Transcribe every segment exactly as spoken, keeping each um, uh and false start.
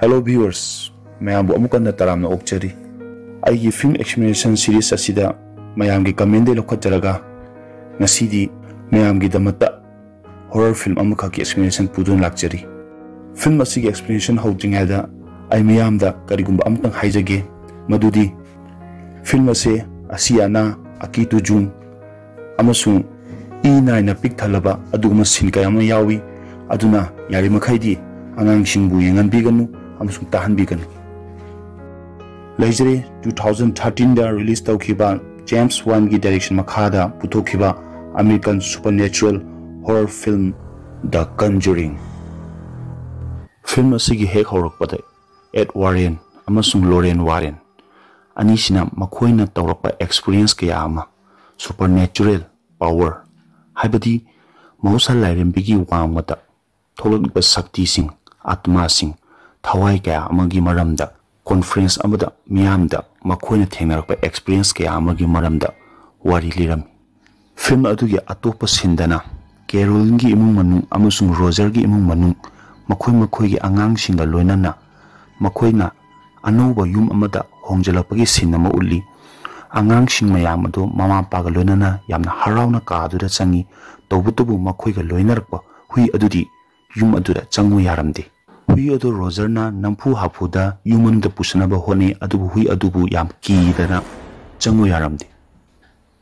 Hello viewers, ꯃꯌꯥꯝꯕꯨ ꯑꯃꯨꯛ ꯍꯟꯅ ꯇꯔꯥꯝꯅ ꯑꯣꯛꯆꯔꯤ꯫ ꯑꯩꯒꯤ film explanation series ꯑꯁꯤꯗ ꯃꯌꯥꯝꯒꯤ commentꯗꯩ ꯂꯧꯈꯠꯆꯔꯒ ꯉꯁꯤꯗꯤ ꯃꯌꯥꯝꯒꯤꯗꯃꯛꯇ horror film ꯑꯃꯈꯛꯀꯤ explanation ꯄꯨꯗꯨꯅ ꯂꯥꯛꯆꯔꯤ꯫ Film ꯑꯁꯤꯒꯤ explanation ꯍꯧꯗ꯭ꯔꯤꯉꯩꯗ ꯑꯩ ꯃꯤꯌꯥꯝꯗ ꯀꯔꯤꯒꯨꯝꯕ ꯑꯃꯇꯪ ꯍꯥꯏꯖꯒꯦ, ꯃꯗꯨꯗꯤ film ꯑꯁꯤ ꯑꯁꯤ ꯑꯅꯥ, ꯑꯀꯤ ꯇꯨꯖꯨꯡ ꯑꯃꯁꯨꯡ ꯏ ꯅꯥꯏꯅ ꯄꯤꯛ ꯊꯜꯂꯕ ꯑꯗꯨꯒꯨꯝꯕ scene ꯀꯌꯥ ꯑꯃ ꯌꯥꯎꯏ꯫ ꯑꯗꯨꯅ ꯌꯥꯔꯤꯃꯈꯩꯗꯤ ꯑꯉꯥꯡꯁꯤꯡꯕꯨ ꯌꯦꯡꯍꯟꯕꯤꯒꯅꯨ ꯑꯃꯁꯨꯡ ꯇꯥꯍꯟꯕꯤꯒꯅꯨ꯫ ꯂꯩꯖꯔꯦ, two thousand thirteenꯗ release ꯇꯧꯈꯤꯕ James Wanꯒꯤ direction ꯃꯈꯥꯗ ꯄꯨꯊꯣꯛꯈꯤꯕ American supernatural horror film The Conjuring꯫ Film ꯑꯁꯤꯒꯤ ꯍꯦꯛ ꯍꯧꯔꯛꯄꯗ Ed Warren ꯑꯃꯁꯨꯡ Lorraine Warren ꯑꯅꯤꯁꯤꯅ ꯃꯈꯣꯏꯅ ꯇꯧꯔꯛꯄ experience ꯀꯌꯥ ꯑꯃ, supernatural power, ꯍꯥꯏꯕꯗꯤ ꯃꯍꯧꯁꯥ ꯂꯥꯏꯔꯦꯝꯕꯤꯒꯤ ꯋꯥꯡꯃꯗ ꯊꯣꯛꯂꯛꯂꯤꯕ ꯁꯛꯇꯤꯁꯤꯡ, ꯑꯥꯇꯃꯥꯁꯤꯡ, ꯊꯋꯥꯏ ꯀꯌꯥ ꯑꯃꯒꯤ ꯃꯔꯝꯗ conference ꯑꯃꯗ ꯃꯤꯌꯥꯝꯗ ꯃꯈꯣꯏꯅ ꯊꯦꯡꯅꯔꯛꯄ experience ꯀꯌꯥ ꯑꯃꯒꯤ ꯃꯔꯝꯗ ꯋꯥꯔꯤ ꯂꯤꯔꯝꯃꯤ꯫ Film ꯑꯗꯨꯒꯤ ꯑꯇꯣꯞꯄ sceneꯗꯅ Carolynꯒꯤ ꯏꯃꯨꯡ ꯃꯅꯨꯡ ꯑꯃꯁꯨꯡ Rogerꯒꯤ ꯏꯃꯨꯡ ꯃꯅꯨꯡ ꯃꯈꯣꯏ ꯃꯈꯣꯏꯒꯤ ꯑꯉꯥꯡꯁꯤꯡꯒ ꯂꯣꯏꯅꯅ ꯃꯈꯣꯏꯅ ꯑꯅꯧꯕ ꯌꯨꯝ ꯑꯃꯗ ꯍꯣꯡꯖꯤꯜꯂꯛꯄꯒꯤ scene ꯑꯃ ꯎꯠꯂꯤ꯫ ꯑꯉꯥꯡꯁꯤꯡ ꯃꯌꯥꯝ ꯑꯗꯨ ꯃꯃꯥ ꯃꯄꯥꯒ ꯂꯣꯏꯅꯅ ꯌꯥꯝꯅ ꯍꯔꯥꯎꯅ ꯀꯥ ꯑꯗꯨꯗ ꯆꯪꯉꯤ꯫ ꯇꯧꯕꯇꯕꯨ ꯃꯈꯣꯏꯒ ꯂꯣꯏꯅꯔꯛꯄ ꯍꯨꯏ ꯑꯗꯨꯗꯤ ꯌꯨꯝ ꯑꯗꯨꯗ ꯆꯪꯉꯨ ꯌꯥꯔꯝꯗꯦ꯫ ꯍꯨꯏ ꯑꯗꯨ Rogerꯅ ꯅꯝꯐꯨ ꯍꯥꯐꯨꯗ ꯌꯨꯝ ꯃꯅꯨꯡꯗ ꯄꯨꯁꯤꯟꯅꯕ ꯍꯣꯠꯅꯩ, ꯑꯗꯨꯕꯨ ꯍꯨꯏ ꯑꯗꯨꯕꯨ ꯌꯥꯝ ꯀꯤꯗꯅ ꯆꯪꯉꯨ ꯌꯥꯔꯝꯗꯦ꯫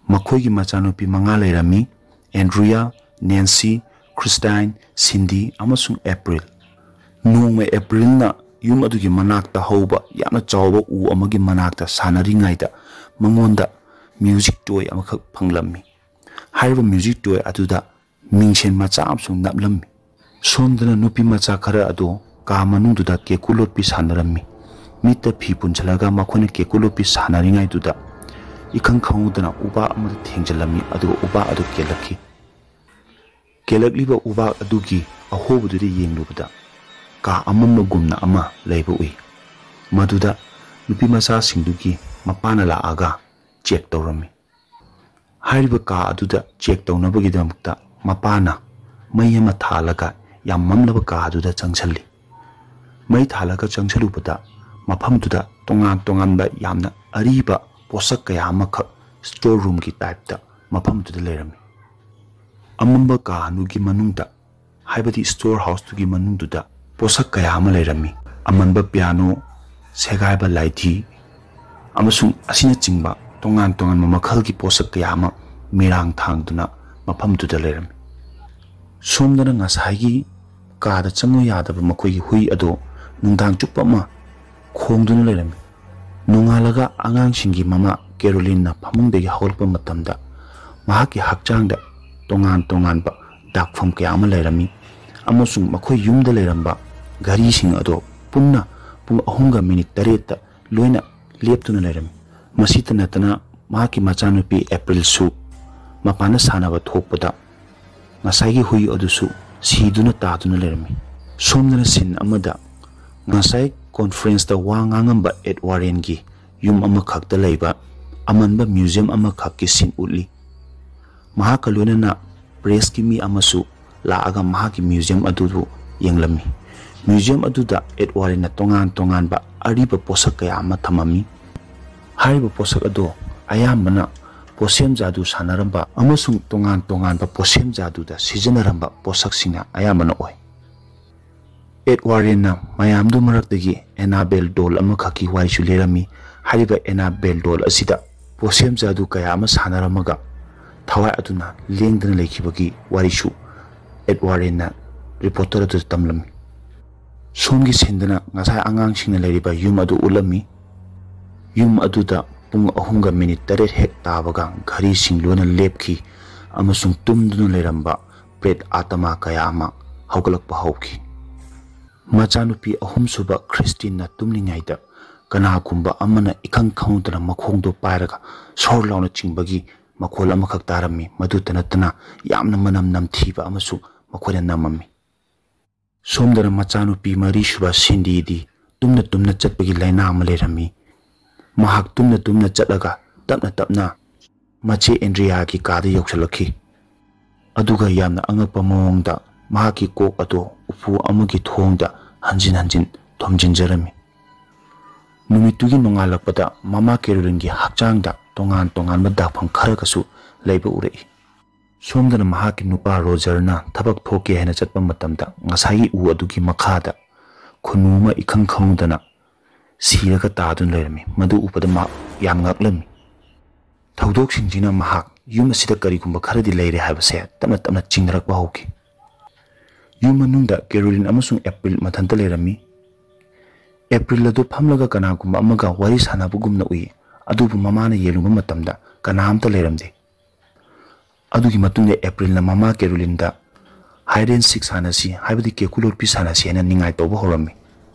ꯃꯈꯣꯏꯒꯤ ꯃꯆꯥꯅꯨꯄꯤ ꯃꯉꯥ ꯂꯩꯔꯝꯃꯤ: Andrea, Nancy, Christine, Cindy ꯑꯃꯁꯨꯡ April꯫ ꯅꯣꯡꯃ Aprilꯅ ꯌꯨꯝ ꯑꯗꯨꯒꯤ ꯃꯅꯥꯛꯇ ꯍꯧꯕ ꯌꯥꯝꯅ ꯆꯥꯎꯕ ꯎ ꯑꯃꯒꯤ ꯃꯅꯥꯛꯇ ꯁꯥꯟꯅꯔꯤꯉꯩꯗ ꯃꯉꯣꯟꯗ music toy ꯑꯃꯈꯛ ꯐꯪꯂꯝꯃꯤ꯫ ꯍꯥꯏꯔꯤꯕ music toy ꯑꯗꯨꯗ ꯃꯤꯡꯁꯦꯟ ꯃꯆꯥ ꯑꯃꯁꯨ ꯅꯞꯂꯝꯃꯤ꯫ ꯁꯣꯝꯗꯅ ꯅꯨꯄꯤ ꯃꯆꯥ ꯈꯔ ꯑꯗꯨ ꯀꯥ ꯃꯅꯨꯡꯗꯨꯗ ꯀꯦꯀꯨ ꯂꯣꯠꯄꯤ ꯁꯥꯟꯅꯔꯝꯃꯤ꯫ ꯃꯤꯠꯇ ꯐꯤ ꯄꯨꯟꯁꯤꯜꯂꯒ ꯃꯈꯣꯏꯅ ꯀꯦꯀꯨ ꯂꯣꯠꯄꯤ ꯁꯥꯟꯅꯔꯤꯉꯩꯗꯨꯗ ꯏꯈꯪ ꯈꯪꯍꯧꯗꯅ ꯎꯄꯥꯛ ꯑꯃꯗ ꯊꯦꯡꯖꯤꯜꯂꯝꯃꯤ, ꯑꯗꯨꯒ ꯎꯄꯥꯛ ꯑꯗꯨ ꯀꯦꯜꯂꯛꯈꯤ꯫ ꯀꯦꯜꯂꯛꯂꯤꯕ ꯎꯄꯥꯛ ꯑꯗꯨꯒꯤ ꯑꯍꯣꯕꯗꯨꯗ ꯌꯦꯡꯂꯨꯕꯗ ꯀꯥ ꯑꯃꯝꯕꯒꯨꯝꯅ ꯑꯃ ꯂꯩꯕ ꯎꯏ꯫ ꯃꯗꯨꯗ ꯅꯨꯄꯤ ꯃꯆꯥꯁꯤꯡꯗꯨꯒꯤ ꯃꯄꯥꯅ ꯂꯥꯛꯑꯒ check ꯇꯧꯔꯝꯃꯤ꯫ ꯍꯥꯏꯔꯤꯕ ꯀꯥ ꯑꯗꯨꯗ check ꯇꯧꯅꯕꯒꯤꯗꯃꯛꯇ ꯃꯄꯥꯅ ꯃꯩ ꯑꯃ ꯊꯥꯜꯂꯒ ꯌꯥꯝ ꯃꯝꯂꯕ ꯀꯥ ꯑꯗꯨꯗ ꯆꯪꯁꯤꯜꯂꯤ꯫ ꯃꯩ ꯊꯥꯜꯂꯒ ꯆꯪꯁꯤꯜꯂꯨꯕꯗ ꯃꯐꯝꯗꯨꯗ ꯇꯣꯉꯥꯟ ꯇꯣꯉꯥꯟꯕ ꯌꯥꯝꯅ ꯑꯔꯤꯕ ꯄꯣꯠꯁꯛ ꯀꯌꯥ ꯑꯃꯈꯛ store roomꯒꯤ typeꯇ ꯃꯐꯝꯗꯨꯗ ꯂꯩꯔꯝꯃꯤ꯫ ꯑꯃꯝꯕ ꯀꯥ ꯑꯗꯨꯒꯤ ꯃꯅꯨꯡꯗ, ꯍꯥꯏꯕꯗꯤ store houseꯇꯨꯒꯤ ꯃꯅꯨꯡꯗꯨꯗ ꯄꯣꯠꯁꯛ ꯀꯌꯥ ꯑꯃ ꯂꯩꯔꯝꯃꯤ꯫ ꯑꯃꯟꯕ piano, ꯁꯦꯒꯥꯏꯕ ꯂꯥꯏꯙꯤ ꯑꯃꯁꯨꯡ ꯑꯁꯤꯅꯆꯤꯡꯕ ꯇꯣꯉꯥꯟ ꯇꯣꯉꯥꯟꯕ ꯃꯈꯜꯒꯤ ꯄꯣꯠꯁꯛ ꯀꯌꯥ ꯑꯃ ꯃꯤꯔꯥꯡ ꯊꯥꯡꯗꯨꯅ ꯃꯐꯝꯗꯨꯗ ꯂꯩꯔꯝꯃꯤ꯫ ꯁꯣꯝꯗꯅ ꯉꯁꯥꯏꯒꯤ ꯀꯥꯗ ꯆꯪꯉꯨ ꯌꯥꯗꯕ ꯃꯈꯣꯏꯒꯤ ꯍꯨꯏ ꯑꯗꯣ ꯅꯨꯡꯗꯥꯡ ꯆꯨꯞꯄ ꯑꯃ ꯈꯣꯡꯗꯨꯅ ꯂꯩꯔꯝꯃꯤ꯫ ꯅꯣꯡꯉꯥꯜꯂꯒ ꯑꯉꯥꯡꯁꯤꯡꯒꯤ ꯃꯃꯥ ꯀꯦꯔꯣꯂꯤꯟꯅ ꯐꯃꯨꯡꯗꯒꯤ ꯍꯧꯒꯠꯂꯛꯄ ꯃꯇꯝꯗ ꯃꯍꯥꯛꯀꯤ ꯍꯛꯆꯥꯡꯗ ꯇꯣꯉꯥꯟ ꯇꯣꯉꯥꯟꯕ ꯗꯥꯛꯐꯝ ꯀꯌꯥ ꯑꯃ ꯂꯩꯔꯝꯃꯤ ꯑꯃꯁꯨꯡ ꯃꯈꯣꯏ ꯌꯨꯝꯗ ꯂꯩꯔꯝꯕ ꯘꯔꯤꯁꯤꯡ ꯑꯗꯣ ꯄꯨꯟꯅ ꯄꯨꯡ ꯑꯍꯨꯝꯒ minute ꯇꯔꯦꯠꯇ ꯂꯣꯏꯅ ꯂꯦꯞꯇꯨꯅ ꯂꯩꯔꯝꯃꯤ꯫ ꯃꯁꯤꯇ ꯅꯠꯇꯅ ꯃꯍꯥꯛꯀꯤ ꯃꯆꯥꯅꯨꯄꯤ ꯑꯦꯄ꯭ꯔꯤꯜꯁꯨ ꯃꯄꯥꯟꯗ ꯁꯥꯟꯅꯕ ꯊꯣꯛꯄꯗ ꯉꯁꯥꯏꯒꯤ ꯍꯨꯏ ꯑꯗꯨꯁꯨ ꯁꯤꯗꯨꯅ ꯇꯥꯗꯨꯅ ꯂꯩꯔꯝꯃꯤ꯫ ꯁꯣꯝꯗꯅ scene ꯑꯃꯗ ꯉꯁꯥꯏ conferenceꯇ ꯋꯥ ꯉꯥꯡꯉꯝꯕ ꯑꯦꯗ ꯋꯥꯔꯦꯟꯒꯤ ꯌꯨꯝ ꯑꯃꯈꯛꯇ ꯂꯩꯕ ꯑꯃꯟꯕ museum ꯑꯃꯈꯛꯀꯤ scene ꯎꯠꯂꯤ꯫ ꯃꯍꯥꯛꯀ ꯂꯣꯏꯅꯅ pressꯀꯤ ꯃꯤ ꯑꯃꯁꯨ ꯂꯥꯛꯑꯒ ꯃꯍꯥꯛꯀꯤ museum ꯑꯗꯨꯕꯨ ꯌꯦꯡꯂꯝꯃꯤ꯫ Museum ꯑꯗꯨꯗ ꯑꯦꯗ ꯋꯥꯔꯦꯟꯅ ꯇꯣꯉꯥꯟ ꯇꯣꯉꯥꯟꯕ ꯑꯔꯤꯕ ꯄꯣꯠꯁꯛ ꯀꯌꯥ ꯑꯃ ꯊꯝꯃꯝꯃꯤ꯫ ꯍꯥꯏꯔꯤꯕ ꯄꯣꯠꯁꯛ ꯑꯗꯣ ꯑꯌꯥꯝꯕꯅ ꯄꯣꯠꯁꯦꯝ ꯖꯥꯗꯨ ꯁꯥꯟꯅꯔꯝꯕ ꯑꯃꯁꯨꯡ ꯇꯣꯉꯥꯟ ꯇꯣꯉꯥꯟꯕ ꯄꯣꯠꯁꯦꯝ ꯖꯥꯗꯨꯗ ꯁꯤꯖꯤꯟꯅꯔꯝꯕ ꯄꯣꯠꯁꯛꯁꯤꯡꯅ ꯑꯌꯥꯝꯕꯅ ꯑꯣꯏ꯫ ꯑꯦꯗ ꯋꯥꯔꯦꯟꯅ ꯃꯌꯥꯝꯗꯨ ꯃꯔꯛꯇꯒꯤ ꯑꯦꯅꯥꯕꯦꯜ doll ꯑꯃꯈꯛꯀꯤ ꯋꯥꯔꯤꯁꯨ ꯂꯤꯔꯝꯃꯤ꯫ ꯍꯥꯏꯔꯤꯕ ꯑꯦꯅꯥꯕꯦꯜ doll ꯑꯁꯤꯗ ꯄꯣꯠꯁꯦꯝ ꯖꯥꯗꯨ ꯀꯌꯥ ꯑꯃ ꯁꯥꯟꯅꯔꯝꯃꯒ ꯊꯋꯥꯏ ꯑꯗꯨꯅ ꯂꯦꯡꯗꯅ ꯂꯩꯈꯤꯕꯒꯤ ꯋꯥꯔꯤꯁꯨ ꯑꯦꯗ ꯋꯥꯔꯦꯟꯅ reporter ꯑꯗꯨꯗ ꯇꯝꯂꯝꯃꯤ꯫ ꯁꯣꯝꯒꯤ sceneꯗꯅ ꯉꯁꯥꯏ ꯑꯉꯥꯡꯁꯤꯡꯅ ꯂꯩꯔꯤꯕ ꯌꯨꯝ ꯑꯗꯨ ꯎꯠꯂꯝꯃꯤ꯫ ꯌꯨꯝ ꯑꯗꯨꯗ ꯄꯨꯡ ꯑꯍꯨꯝꯒ minute ꯇꯔꯦꯠ ꯍꯦꯛ ꯇꯥꯕꯒ ꯘꯔꯤꯁꯤꯡ ꯂꯣꯏꯅ ꯂꯦꯞꯈꯤ ꯑꯃꯁꯨꯡ ꯇꯨꯝꯗꯨꯅ ꯂꯩꯔꯝꯕ ꯄ꯭ꯔꯦꯠ ꯑꯥꯇꯃꯥ ꯀꯌꯥ ꯑꯃ ꯍꯧꯒꯠꯂꯛꯄ ꯍꯧꯈꯤ꯫ ꯃꯆꯥꯅꯨꯄꯤ ꯑꯍꯨꯝꯁꯨꯕ ꯈ꯭ꯔꯤꯁꯇꯤꯟꯅ ꯇꯨꯝꯂꯤꯉꯩꯗ ꯀꯅꯥꯒꯨꯝꯕ ꯑꯃꯅ ꯏꯈꯪ ꯈꯪꯍꯧꯗꯅ ꯃꯈꯣꯡꯗꯣ ꯄꯥꯏꯔꯒ ꯁꯣꯔ ꯂꯥꯎꯅ ꯆꯤꯡꯕꯒꯤ ꯃꯈꯣꯜ ꯑꯃꯈꯛ ꯇꯥꯔꯝꯃꯤ꯫ ꯃꯗꯨꯇ ꯅꯠꯇꯅ ꯌꯥꯝꯅ ꯃꯅꯝ ꯅꯝꯊꯤꯕ ꯑꯃꯁꯨ ꯃꯈꯣꯏꯅ ꯅꯝꯃꯝꯃꯤ꯫ ꯁꯣꯝꯗꯅ ꯃꯆꯥꯅꯨꯄꯤ ꯃꯔꯤꯁꯨꯕ ꯁꯤꯟꯗꯤꯗꯤ ꯇꯨꯝꯅ ꯇꯨꯝꯅ ꯆꯠꯄꯒꯤ ꯂꯥꯏꯅꯥ ꯑꯃ ꯂꯩꯔꯝꯃꯤ꯫ ꯃꯍꯥꯛ ꯇꯨꯝꯅ ꯇꯨꯝꯅ ꯆꯠꯂꯒ ꯇꯞꯅ ꯇꯞꯅ ꯃꯆꯦ ꯑꯦꯟꯗ꯭ꯔꯤꯌꯥꯒꯤ ꯀꯥꯗ ꯌꯧꯁꯤꯜꯂꯛꯈꯤ꯫ ꯑꯗꯨꯒ ꯌꯥꯝꯅ ꯑꯉꯛꯄ ꯃꯑꯣꯡꯗ ꯃꯍꯥꯛꯀꯤ ꯀꯣꯛ ꯑꯗꯨ ꯎꯄꯨ ꯑꯃꯒꯤ ꯊꯣꯡꯗ ꯍꯟꯖꯤꯟ ꯍꯟꯖꯤꯟ ꯊꯣꯝꯖꯤꯟꯖꯔꯝꯃꯤ꯫ ꯅꯨꯃꯤꯠꯇꯨꯒꯤ ꯅꯣꯡꯉꯥꯜꯂꯛꯄꯗ ꯃꯃꯥ ꯀꯦꯔꯣꯂꯤꯟꯒꯤ ꯍꯛꯆꯥꯡꯗ ꯇꯣꯉꯥꯟ ꯇꯣꯉꯥꯟꯕ ꯗꯥꯛꯐꯝ ꯈꯔꯒꯁꯨ ꯂꯩꯕ ꯎꯔꯛꯏ꯫ ꯁꯣꯝꯗꯅ ꯃꯍꯥꯛꯀꯤ ꯅꯨꯄꯥ ꯔꯣꯖꯔꯅ ꯊꯕꯛ ꯊꯣꯛꯀꯦ ꯍꯥꯏꯅ ꯆꯠꯄ ꯃꯇꯝꯗ ꯉꯁꯥꯏꯒꯤ ꯎ ꯑꯗꯨꯒꯤ ꯃꯈꯥꯗ ꯈꯨꯟꯅꯨ ꯑꯃ ꯏꯈꯪ ꯈꯪꯍꯧꯗꯅ ꯁꯤꯔꯒ ꯇꯥꯗꯨꯅ ꯂꯩꯔꯝꯃꯤ꯫ ꯃꯗꯨ ꯎꯕꯗ ꯃꯍꯥꯛ ꯌꯥꯝ ꯉꯛꯂꯝꯃꯤ꯫ ꯊꯧꯗꯣꯛꯁꯤꯡꯁꯤꯅ ꯃꯍꯥꯛ ꯌꯨꯝ ꯑꯁꯤꯗ ꯀꯔꯤꯒꯨꯝꯕ ꯈꯔꯗꯤ ꯂꯩꯔꯦ ꯍꯥꯏꯕꯁꯦ ꯇꯞꯅ ꯇꯞꯅ ꯆꯤꯡꯅꯔꯛꯄ ꯍꯧꯈꯤ꯫ ꯌꯨꯝ ꯃꯅꯨꯡꯗ ꯀꯦꯔꯣꯂꯤꯟ ꯑꯃꯁꯨꯡ ꯑꯦꯄ꯭ꯔꯤꯜ ꯃꯊꯟꯇ ꯂꯩꯔꯝꯃꯤ꯫ ꯑꯦꯄ꯭ꯔꯤꯜ ꯑꯗꯨ ꯐꯝꯂꯒ ꯀꯅꯥꯒꯨꯝꯕ ꯑꯃꯒ ꯋꯥꯔꯤ ꯁꯥꯟꯅꯕꯒꯨꯝꯅ ꯎꯏ, ꯑꯗꯨꯕꯨ ꯃꯃꯥꯅ ꯌꯦꯡꯂꯨꯕ ꯃꯇꯝꯗ ꯀꯅꯥ ꯑꯃꯇ ꯂꯩꯔꯝꯗꯦ꯫ ꯑꯗꯨꯒꯤ ꯃꯇꯨꯡꯗ ꯑꯦꯄ꯭ꯔꯤꯜꯅ ꯃꯃꯥ ꯀꯦꯔꯣꯂꯤꯟꯗ "ꯍꯥꯏꯗ ꯑꯦꯟ ꯁꯤꯛ ꯁꯥꯟꯅꯁꯤ, ꯍꯥꯏꯕꯗꯤ ꯀꯦꯀꯨ ꯂꯣꯠꯄꯤ ꯁꯥꯟꯅꯁꯤ" ꯍꯥꯏꯅ ꯅꯤꯡꯉꯥꯏ ꯇꯧꯕ ꯍꯧꯔꯝꯃꯤ꯫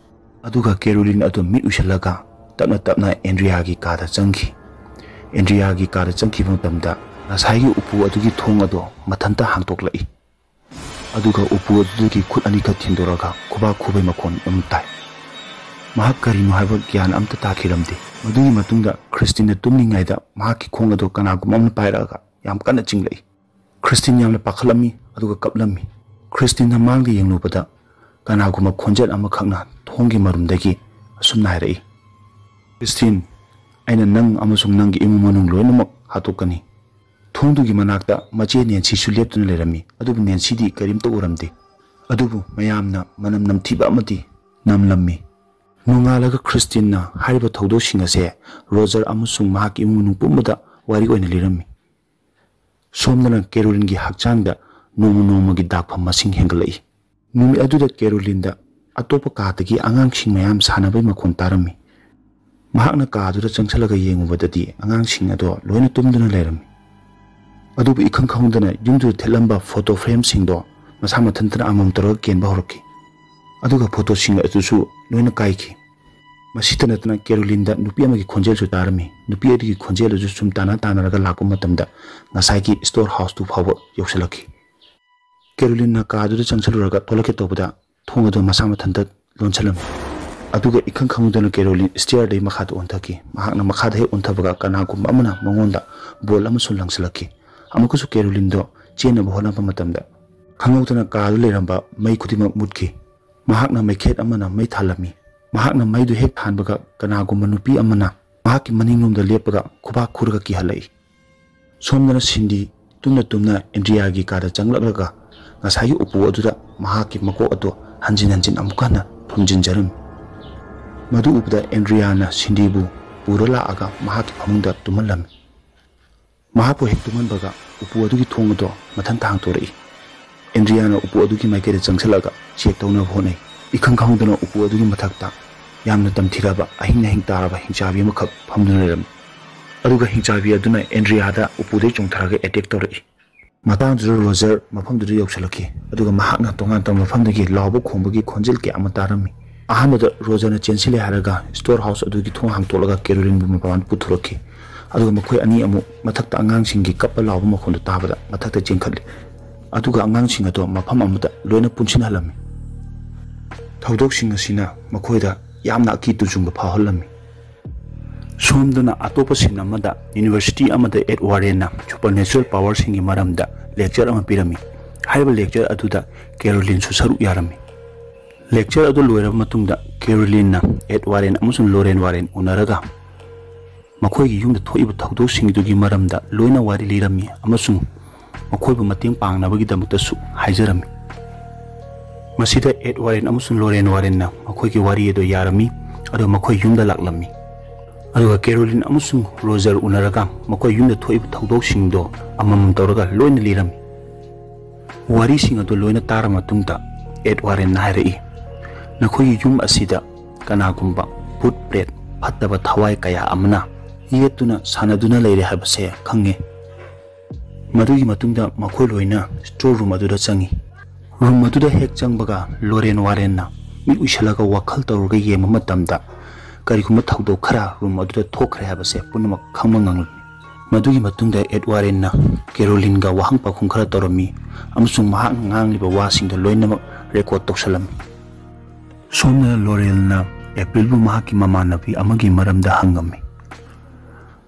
ꯑꯗꯨꯒ ꯀꯦꯔꯣꯂꯤꯟ ꯑꯗꯨ ꯃꯤꯠ ꯎꯏꯁꯤꯜꯂꯒ ꯇꯞꯅ ꯇꯞꯅ ꯑꯦꯟꯗ꯭ꯔꯤꯌꯥꯒꯤ ꯀꯥꯗ ꯆꯪꯈꯤ꯫ ꯑꯦꯟꯗ꯭ꯔꯤꯌꯥꯒꯤ ꯀꯥꯗ ꯆꯪꯈꯤꯕ ꯃꯇꯝꯗ ꯉꯁꯥꯏꯒꯤ ꯎꯄꯨ ꯑꯗꯨꯒꯤ ꯊꯣꯡ ꯑꯗꯨ ꯃꯊꯟꯇ ꯍꯥꯡꯗꯣꯛꯂꯛꯏ꯫ ꯑꯗꯨꯒ ꯎꯄꯨ ꯑꯗꯨꯗꯒꯤ ꯈꯨꯠ ꯑꯅꯤꯈꯛ ꯊꯤꯟꯗꯣꯔꯛꯑꯒ ꯈꯨꯕꯥꯛ ꯈꯨꯕꯩ ꯃꯈꯣꯟ ꯑꯃ ꯇꯥꯏ꯫ ꯃꯍꯥꯛ ꯀꯔꯤꯅꯣ ꯍꯥꯏꯕ ꯒ꯭ꯌꯥꯟ ꯑꯝꯇ ꯇꯥꯈꯤꯔꯝꯗꯦ꯫ ꯃꯗꯨꯒꯤ ꯃꯇꯨꯡꯗ ꯈ꯭ꯔꯤꯁꯇꯤꯟꯅ ꯇꯨꯝꯂꯤꯉꯩꯗ ꯃꯍꯥꯛꯀꯤ ꯈꯣꯡ ꯑꯗꯨ ꯀꯅꯥꯒꯨꯝꯕ ꯑꯃꯅ ꯄꯥꯏꯔꯛꯑꯒ ꯌꯥꯝ ꯀꯟꯅ ꯆꯤꯡꯂꯛꯏ꯫ ꯈ꯭ꯔꯤꯁꯇꯤꯟ ꯌꯥꯝꯅ ꯄꯥꯈꯠꯂꯝꯃꯤ ꯑꯗꯨꯒ ꯀꯞꯂꯝꯃꯤ꯫ ꯈ꯭ꯔꯤꯁꯇꯤꯟꯅ ꯃꯥꯡꯗ ꯌꯦꯡꯂꯨꯕꯗ ꯀꯅꯥꯒꯨꯝꯕ ꯈꯣꯟꯖꯦꯜ ꯑꯃꯈꯛꯅ ꯊꯣꯡꯒꯤ ꯃꯔꯨꯝꯗꯒꯤ ꯑꯁꯨꯝꯅ ꯍꯥꯏꯔꯛꯏ, "ꯈ꯭ꯔꯤꯁꯇꯤꯟ, ꯑꯩꯅ ꯅꯪ ꯑꯃꯁꯨꯡ ꯅꯪꯒꯤ ꯏꯃꯨꯡ ꯃꯅꯨꯡ ꯂꯣꯏꯅꯃꯛ ꯍꯥꯠꯇꯣꯛꯀꯅꯤ"꯫ ꯊꯣꯡꯗꯨꯒꯤ ꯃꯅꯥꯛꯇ ꯃꯆꯦ ꯅꯦꯟꯁꯤꯁꯨ ꯂꯦꯞꯇꯨꯅ ꯂꯩꯔꯝꯃꯤ, ꯑꯗꯨꯕꯨ ꯅꯦꯟꯁꯤꯗꯤ ꯀꯔꯤꯝꯇ ꯎꯔꯝꯗꯦ꯫ ꯑꯗꯨꯕꯨ ꯃꯌꯥꯝꯅ ꯃꯅꯝ ꯅꯝꯊꯤꯕ ꯑꯃꯗꯤ ꯅꯝꯂꯝꯃꯤ꯫ ꯅꯣꯡꯉꯥꯜꯂꯒ ꯈ꯭ꯔꯤꯁꯇꯤꯟꯅ ꯍꯥꯏꯔꯤꯕ ꯊꯧꯗꯣꯛꯁꯤꯡ ꯑꯁꯦ ꯔꯣꯖꯔ ꯑꯃꯁꯨꯡ ꯃꯍꯥꯛꯀꯤ ꯏꯃꯨꯡ ꯃꯅꯨꯡ ꯄꯨꯝꯕꯗ ꯋꯥꯔꯤ ꯑꯣꯏꯅ ꯂꯤꯔꯝꯃꯤ꯫ ꯁꯣꯝꯗꯅ ꯀꯦꯔꯣꯂꯤꯟꯒꯤ ꯍꯛꯆꯥꯡꯗ ꯅꯣꯡꯃ ꯅꯣꯡꯃꯒꯤ ꯗꯥꯛꯐꯝ ꯃꯁꯤꯡ ꯍꯦꯟꯒꯠꯂꯛꯏ꯫ ꯅꯨꯃꯤꯠ ꯑꯗꯨꯗ ꯀꯦꯔꯣꯂꯤꯟꯗ ꯑꯇꯣꯞꯄ ꯀꯥꯗꯒꯤ ꯑꯉꯥꯡꯁꯤꯡ ꯃꯌꯥꯝ ꯁꯥꯟꯅꯕꯒꯤ ꯃꯈꯣꯟ ꯇꯥꯔꯝꯃꯤ꯫ ꯃꯍꯥꯛꯅ ꯀꯥ ꯑꯗꯨꯗ ꯆꯪꯁꯤꯜꯂꯒ ꯌꯦꯡꯉꯨꯕꯗꯗꯤ ꯑꯉꯥꯡꯁꯤꯡ ꯑꯗꯣ ꯂꯣꯏꯅ ꯇꯨꯝꯗꯨꯅ ꯂꯩꯔꯝꯃꯤ꯫ ꯑꯗꯨꯕꯨ ꯏꯈꯪ ꯈꯪꯍꯧꯗꯅ ꯌꯨꯝꯗꯨꯗ ꯊꯦꯠꯂꯝꯕ ꯐꯣꯇꯣ ꯐ꯭ꯔꯦꯝꯁꯤꯡꯗꯣ ꯃꯁꯥ ꯃꯊꯟꯇꯅ ꯑꯃꯃꯝ ꯇꯧꯔꯒ ꯀꯦꯟꯕ ꯍꯧꯔꯛꯈꯤ꯫ ꯑꯗꯨꯒ ꯐꯣꯇꯣꯁꯤꯡ ꯑꯗꯨꯁꯨ ꯂꯣꯏꯅ ꯀꯥꯏꯈꯤ꯫ ꯃꯁꯤꯇ ꯅꯠꯇꯅ ꯀꯦꯔꯣꯂꯤꯟꯗ ꯅꯨꯄꯤ ꯑꯃꯒꯤ ꯈꯣꯟꯖꯦꯜꯁꯨ ꯇꯥꯔꯝꯃꯤ꯫ ꯅꯨꯄꯤ ꯑꯗꯨꯒꯤ ꯈꯣꯟꯖꯦꯜ ꯑꯗꯨꯁꯨ ꯁꯨꯝ ꯇꯥꯅ ꯇꯥꯅꯔꯒ ꯂꯥꯛꯄ ꯃꯇꯝꯗ ꯉꯁꯥꯏꯒꯤ ꯁ꯭ꯇꯣꯔ ꯍꯥꯎꯁꯇꯨ ꯐꯥꯎꯕ ꯌꯧꯁꯤꯜꯂꯛꯈꯤ꯫ ꯀꯦꯔꯣꯂꯤꯟꯅ ꯀꯥꯗꯨꯗ ꯆꯪꯁꯤꯜꯂꯨꯔꯒ ꯊꯣꯛꯂꯛꯀꯦ ꯇꯧꯕꯗ ꯊꯣꯡ ꯑꯗꯨ ꯃꯁꯥ ꯃꯊꯟꯇ ꯂꯣꯟꯁꯤꯜꯂꯝꯃꯤ꯫ ꯑꯗꯨꯒ ꯏꯈꯪ ꯈꯪꯍꯧꯗꯅ ꯀꯦꯔꯣꯂꯤꯟ ꯁ꯭ꯇꯤꯌꯔꯗꯒꯤ ꯃꯈꯥꯗ ꯑꯣꯟꯊꯈꯤ꯫ ꯃꯍꯥꯛꯅ ꯃꯈꯥꯗ ꯍꯦꯛ ꯑꯣꯟꯊꯕꯒ ꯀꯅꯥꯒꯨꯝꯕ ꯑꯃꯅ ꯃꯉꯣꯟꯗ ꯕꯣꯜ ꯑꯃꯁꯨ ꯂꯪꯁꯤꯜꯂꯛꯈꯤ꯫ ꯑꯃꯨꯛꯀꯁꯨ ꯀꯦꯔꯣꯂꯤꯟꯗꯣ ꯆꯦꯟꯅꯕ ꯍꯣꯠꯅꯕ ꯃꯇꯝꯗ ꯈꯪꯍꯧꯗꯅ ꯀꯥꯗ ꯂꯩꯔꯝꯕ ꯃꯩ ꯈꯨꯗꯤꯡꯃꯛ ꯃꯨꯠꯈꯤ꯫ ꯃꯍꯥꯛꯅ ꯃꯩꯈꯦꯠ ꯑꯃꯅ ꯃꯩ ꯊꯥꯜꯂꯝꯃꯤ꯫ ꯃꯍꯥꯛꯅ ꯃꯩꯗꯨ ꯍꯦꯛ ꯊꯥꯟꯕꯒ ꯀꯅꯥꯒꯨꯝꯕ ꯅꯨꯄꯤ ꯑꯃꯅ ꯃꯍꯥꯛꯀꯤ ꯃꯅꯤꯡꯂꯣꯝꯗ ꯂꯦꯞꯄꯒ ꯈꯨꯕꯥꯛ ꯈꯨꯔꯒ ꯀꯤꯍꯜꯂꯛꯏ꯫ ꯁꯣꯝꯗꯅ ꯁꯤꯟꯗꯤ ꯇꯨꯝꯅ ꯇꯨꯝꯅ ꯑꯦꯟꯗ꯭ꯔꯤꯌꯥꯒꯤ ꯀꯥꯗ ꯆꯪꯂꯛꯂꯒ ꯉꯁꯥꯏꯒꯤ ꯎꯄꯨ ꯑꯗꯨꯗ ꯃꯍꯥꯛꯀꯤ ꯃꯀꯣꯛ ꯑꯗꯨ ꯍꯟꯖꯤꯟ ꯍꯟꯖꯤꯟ ꯑꯃꯨꯛ ꯍꯟꯅ ꯐꯨꯝꯖꯤꯟꯖꯔꯝꯃꯤ꯫ ꯃꯗꯨ ꯎꯕꯗ ꯑꯦꯟꯗ꯭ꯔꯤꯌꯥꯅ ꯁꯤꯟꯗꯤꯕꯨ ꯄꯨꯔ ꯂꯥꯛꯑꯒ ꯃꯍꯥꯛꯀꯤ ꯐꯃꯨꯡꯗ ꯇꯨꯝꯍꯜꯂꯝꯃꯤ꯫ ꯃꯍꯥꯛꯄꯨ ꯍꯦꯛ ꯇꯨꯝꯍꯟꯕꯒ ꯎꯄꯨ ꯑꯗꯨꯒꯤ ꯊꯣꯡ ꯑꯗꯨ ꯃꯊꯟꯇ ꯍꯥꯡꯇꯣꯔꯛꯏ꯫ ꯑꯦꯟꯗ꯭ꯔꯤꯌꯥꯅ ꯎꯄꯨ ꯑꯗꯨꯒꯤ ꯃꯥꯏꯀꯩꯗ ꯆꯪꯁꯤꯜꯂꯒ ꯆꯦꯛ ꯇꯧꯅꯕ ꯍꯣꯠꯅꯩ꯫ ꯏꯈꯪ ꯈꯪꯍꯧꯗꯅ ꯎꯄꯨ ꯑꯗꯨꯒꯤ ꯃꯊꯛꯇ ꯌꯥꯝꯅ ꯇꯝꯊꯤꯔꯕ ꯑꯍꯤꯡ ꯑꯍꯤꯡ ꯇꯥꯔꯕ ꯍꯤꯡꯆꯥꯕꯤ ꯑꯃꯈꯛ ꯐꯝꯗꯨꯅ ꯂꯩꯔꯝꯃꯤ꯫ ꯑꯗꯨꯒ ꯍꯤꯡꯆꯥꯕꯤ ꯑꯗꯨꯅ ꯑꯦꯟꯗ꯭ꯔꯤꯌꯥꯗ ꯎꯄꯨꯗꯩ ꯆꯣꯡꯊꯔꯒ ꯑꯦꯇꯦꯛ ꯇꯧꯔꯛꯏ꯫ ꯃꯇꯥꯡꯗꯨꯗ ꯔꯣꯖꯔ ꯃꯐꯝꯗꯨꯗ ꯌꯧꯁꯤꯜꯂꯛꯈꯤ꯫ ꯑꯗꯨꯒ ꯃꯍꯥꯛꯅ ꯇꯣꯉꯥꯟ ꯇꯣꯉꯥꯟꯕ ꯃꯐꯝꯗꯒꯤ ꯂꯥꯎꯕ ꯈꯣꯡꯕꯒꯤ ꯈꯣꯟꯖꯦꯜ ꯀꯌꯥ ꯑꯃ ꯇꯥꯔꯝꯃꯤ꯫ ꯑꯍꯥꯟꯕꯗ ꯔꯣꯖꯔꯅ ꯆꯦꯟꯁꯤꯜꯂꯦ ꯍꯥꯏꯔꯒ ꯁ꯭ꯇꯣꯔ ꯍꯥꯎꯁ ꯑꯗꯨꯒꯤ ꯊꯣꯡ ꯍꯥꯡꯇꯣꯛꯂꯒ ꯀꯦꯔꯣꯂꯤꯟꯕꯨ ꯃꯄꯥꯟꯗ ꯄꯨꯊꯣꯔꯛꯈꯤ꯫ ꯑꯗꯨꯒ ꯃꯈꯣꯏ ꯑꯅꯤ ꯑꯃꯨꯛ ꯃꯊꯛꯇ ꯑꯉꯥꯡꯁꯤꯡꯒꯤ ꯀꯞꯄ ꯂꯥꯎꯕ ꯃꯈꯣꯟꯗꯨ ꯇꯥꯕꯗ ꯃꯊꯛꯇ ꯆꯦꯟꯈꯠꯂꯤ꯫ ꯑꯗꯨꯒ ꯑꯉꯥꯡꯁꯤꯡ ꯑꯗꯣ ꯃꯐꯝ ꯑꯃꯗ ꯂꯣꯏꯅ ꯄꯨꯟꯁꯤꯟꯍꯜꯂꯝꯃꯤ꯫ ꯊꯧꯗꯣꯛꯁꯤꯡ ꯑꯁꯤꯅ ꯃꯈꯣꯏꯗ ꯌꯥꯝꯅ ꯑꯀꯤ ꯇꯨꯖꯨꯡꯕ ꯐꯥꯎꯍꯜꯂꯝꯃꯤ꯫ ꯁꯣꯝꯗꯅ ꯑꯇꯣꯞꯄ ꯁꯤꯟ ꯑꯃꯗ ꯌꯨꯅꯤꯚꯔꯁꯤꯇꯤ ꯑꯃꯗ ꯑꯦꯗ ꯋꯥꯔꯦꯟꯅ ꯁꯨꯄꯔꯅꯦꯆꯔꯦꯜ ꯄꯥꯋꯔꯁꯤꯡꯒꯤ ꯃꯔꯝꯗ ꯂꯦꯛꯆꯔ ꯑꯃ ꯄꯤꯔꯝꯃꯤ꯫ ꯍꯥꯏꯔꯤꯕ ꯂꯦꯛꯆꯔ ꯑꯗꯨꯗ ꯀꯦꯔꯣꯂꯤꯟꯁꯨ ꯁꯔꯨꯛ ꯌꯥꯔꯝꯃꯤ꯫ ꯂꯦꯛꯆꯔ ꯑꯗꯨ ꯂꯣꯏꯔꯕ ꯃꯇꯨꯡꯗ ꯀꯦꯔꯣꯂꯤꯟꯅ ꯑꯦꯗ ꯋꯥꯔꯦꯟ ꯑꯃꯁꯨꯡ ꯂꯣꯔꯦꯟ ꯋꯥꯔꯦꯟ ꯎꯅꯔꯒ ꯃꯈꯣꯏꯒꯤ ꯌꯨꯝꯗ ꯊꯣꯛꯏꯕ ꯊꯧꯗꯣꯛꯁꯤꯡꯗꯨꯒꯤ ꯃꯔꯝꯗ ꯂꯣꯏꯅ ꯋꯥꯔꯤ ꯂꯤꯔꯝꯃꯤ ꯑꯃꯁꯨꯡ ꯃꯈꯣꯏꯕꯨ ꯃꯇꯦꯡ ꯄꯥꯡꯅꯕꯒꯤꯗꯃꯛꯇꯁꯨ ꯍꯥꯏꯖꯔꯝꯃꯤ꯫ ꯃꯁꯤꯗ ꯑꯦꯗ ꯋꯥꯔꯦꯟ ꯑꯃꯁꯨꯡ ꯂꯣꯔꯦꯟ ꯋꯥꯔꯦꯟꯅ ꯃꯈꯣꯏꯒꯤ ꯋꯥꯔꯤ ꯑꯗꯨ ꯌꯥꯔꯝꯃꯤ, ꯑꯗꯨꯒ ꯃꯈꯣꯏ ꯌꯨꯝꯗ ꯂꯥꯛꯂꯝꯃꯤ꯫ ꯑꯗꯨꯒ ꯀꯦꯔꯣꯂꯤꯟ ꯑꯃꯁꯨꯡ ꯔꯣꯖꯔ ꯎꯅꯔꯒ ꯃꯈꯣꯏ ꯌꯨꯝꯗ ꯊꯣꯛꯏꯕ ꯊꯧꯗꯣꯛꯁꯤꯡꯗꯣ ꯑꯃꯃꯝ ꯇꯧꯔꯒ ꯂꯣꯏꯅ ꯂꯤꯔꯝꯃꯤ꯫ ꯋꯥꯔꯤꯁꯤꯡ ꯑꯗꯨ ꯂꯣꯏꯅ ꯇꯥꯔꯕ ꯃꯇꯨꯡꯗ ꯑꯦꯗ ꯋꯥꯔꯦꯟꯅ ꯍꯥꯏꯔꯛꯏ, "ꯅꯈꯣꯏꯒꯤ ꯌꯨꯝ ꯑꯁꯤꯗ ꯀꯅꯥꯒꯨꯝꯕ ꯚꯨꯠ ꯄ꯭ꯔꯦꯠ ꯐꯠꯇꯕ ꯊꯋꯥꯏ ꯀꯌꯥ ꯑꯃꯅ ꯌꯦꯠꯇꯨꯅ ꯁꯥꯟꯅꯗꯨꯅ ꯂꯩꯔꯦ ꯍꯥꯏꯕꯁꯦ ꯈꯪꯉꯦ꯫" ꯃꯗꯨꯒꯤ ꯃꯇꯨꯡꯗ ꯃꯈꯣꯏ ꯂꯣꯏꯅ ꯁ꯭ꯇꯣꯔ ꯔꯨꯝ ꯑꯗꯨꯗ ꯆꯪꯉꯤ꯫ ꯔꯨꯝ ꯑꯗꯨꯗ ꯍꯦꯛ ꯆꯪꯕꯒ ꯂꯣꯔꯦꯟ ꯋꯥꯔꯦꯟꯅ ꯃꯤꯠ ꯎꯏꯁꯜꯂꯒ ꯋꯥꯈꯜ ꯇꯧꯔꯒ ꯌꯦꯡꯕ ꯃꯇꯝꯗ ꯀꯔꯤꯒꯨꯝꯕ ꯊꯧꯗꯣꯛ ꯈꯔ ꯔꯨꯝ ꯑꯗꯨꯗ ꯊꯣꯛꯈ꯭ꯔꯦ ꯍꯥꯏꯕꯁꯦ ꯄꯨꯝꯅꯃꯛ ꯈꯪꯕ ꯉꯝꯂꯝꯃꯤ꯫ ꯃꯗꯨꯒꯤ ꯃꯇꯨꯡꯗ ꯑꯦꯗ ꯋꯥꯔꯦꯟꯅ ꯀꯦꯔꯣꯂꯤꯟꯒ ꯋꯥꯍꯪ ꯄꯥꯎꯈꯨꯝ ꯈꯔ ꯇꯧꯔꯝꯃꯤ ꯑꯃꯁꯨꯡ ꯃꯍꯥꯛꯅ ꯉꯥꯡꯂꯤꯕ ꯋꯥꯁꯤꯡꯗꯣ ꯂꯣꯏꯅꯃꯛ ꯔꯦꯀꯣꯔꯗ ꯇꯧꯁꯜꯂꯝꯃꯤ꯫ ꯁꯣꯝꯗꯅ ꯂꯣꯔꯦꯜꯅ ꯑꯦꯄ꯭ꯔꯤꯜꯕꯨ ꯃꯍꯥꯛꯀꯤ ꯃꯃꯥꯟꯅꯕꯤ ꯑꯃꯒꯤ ꯃꯔꯝꯗ ꯍꯪꯉꯝꯃꯤ꯫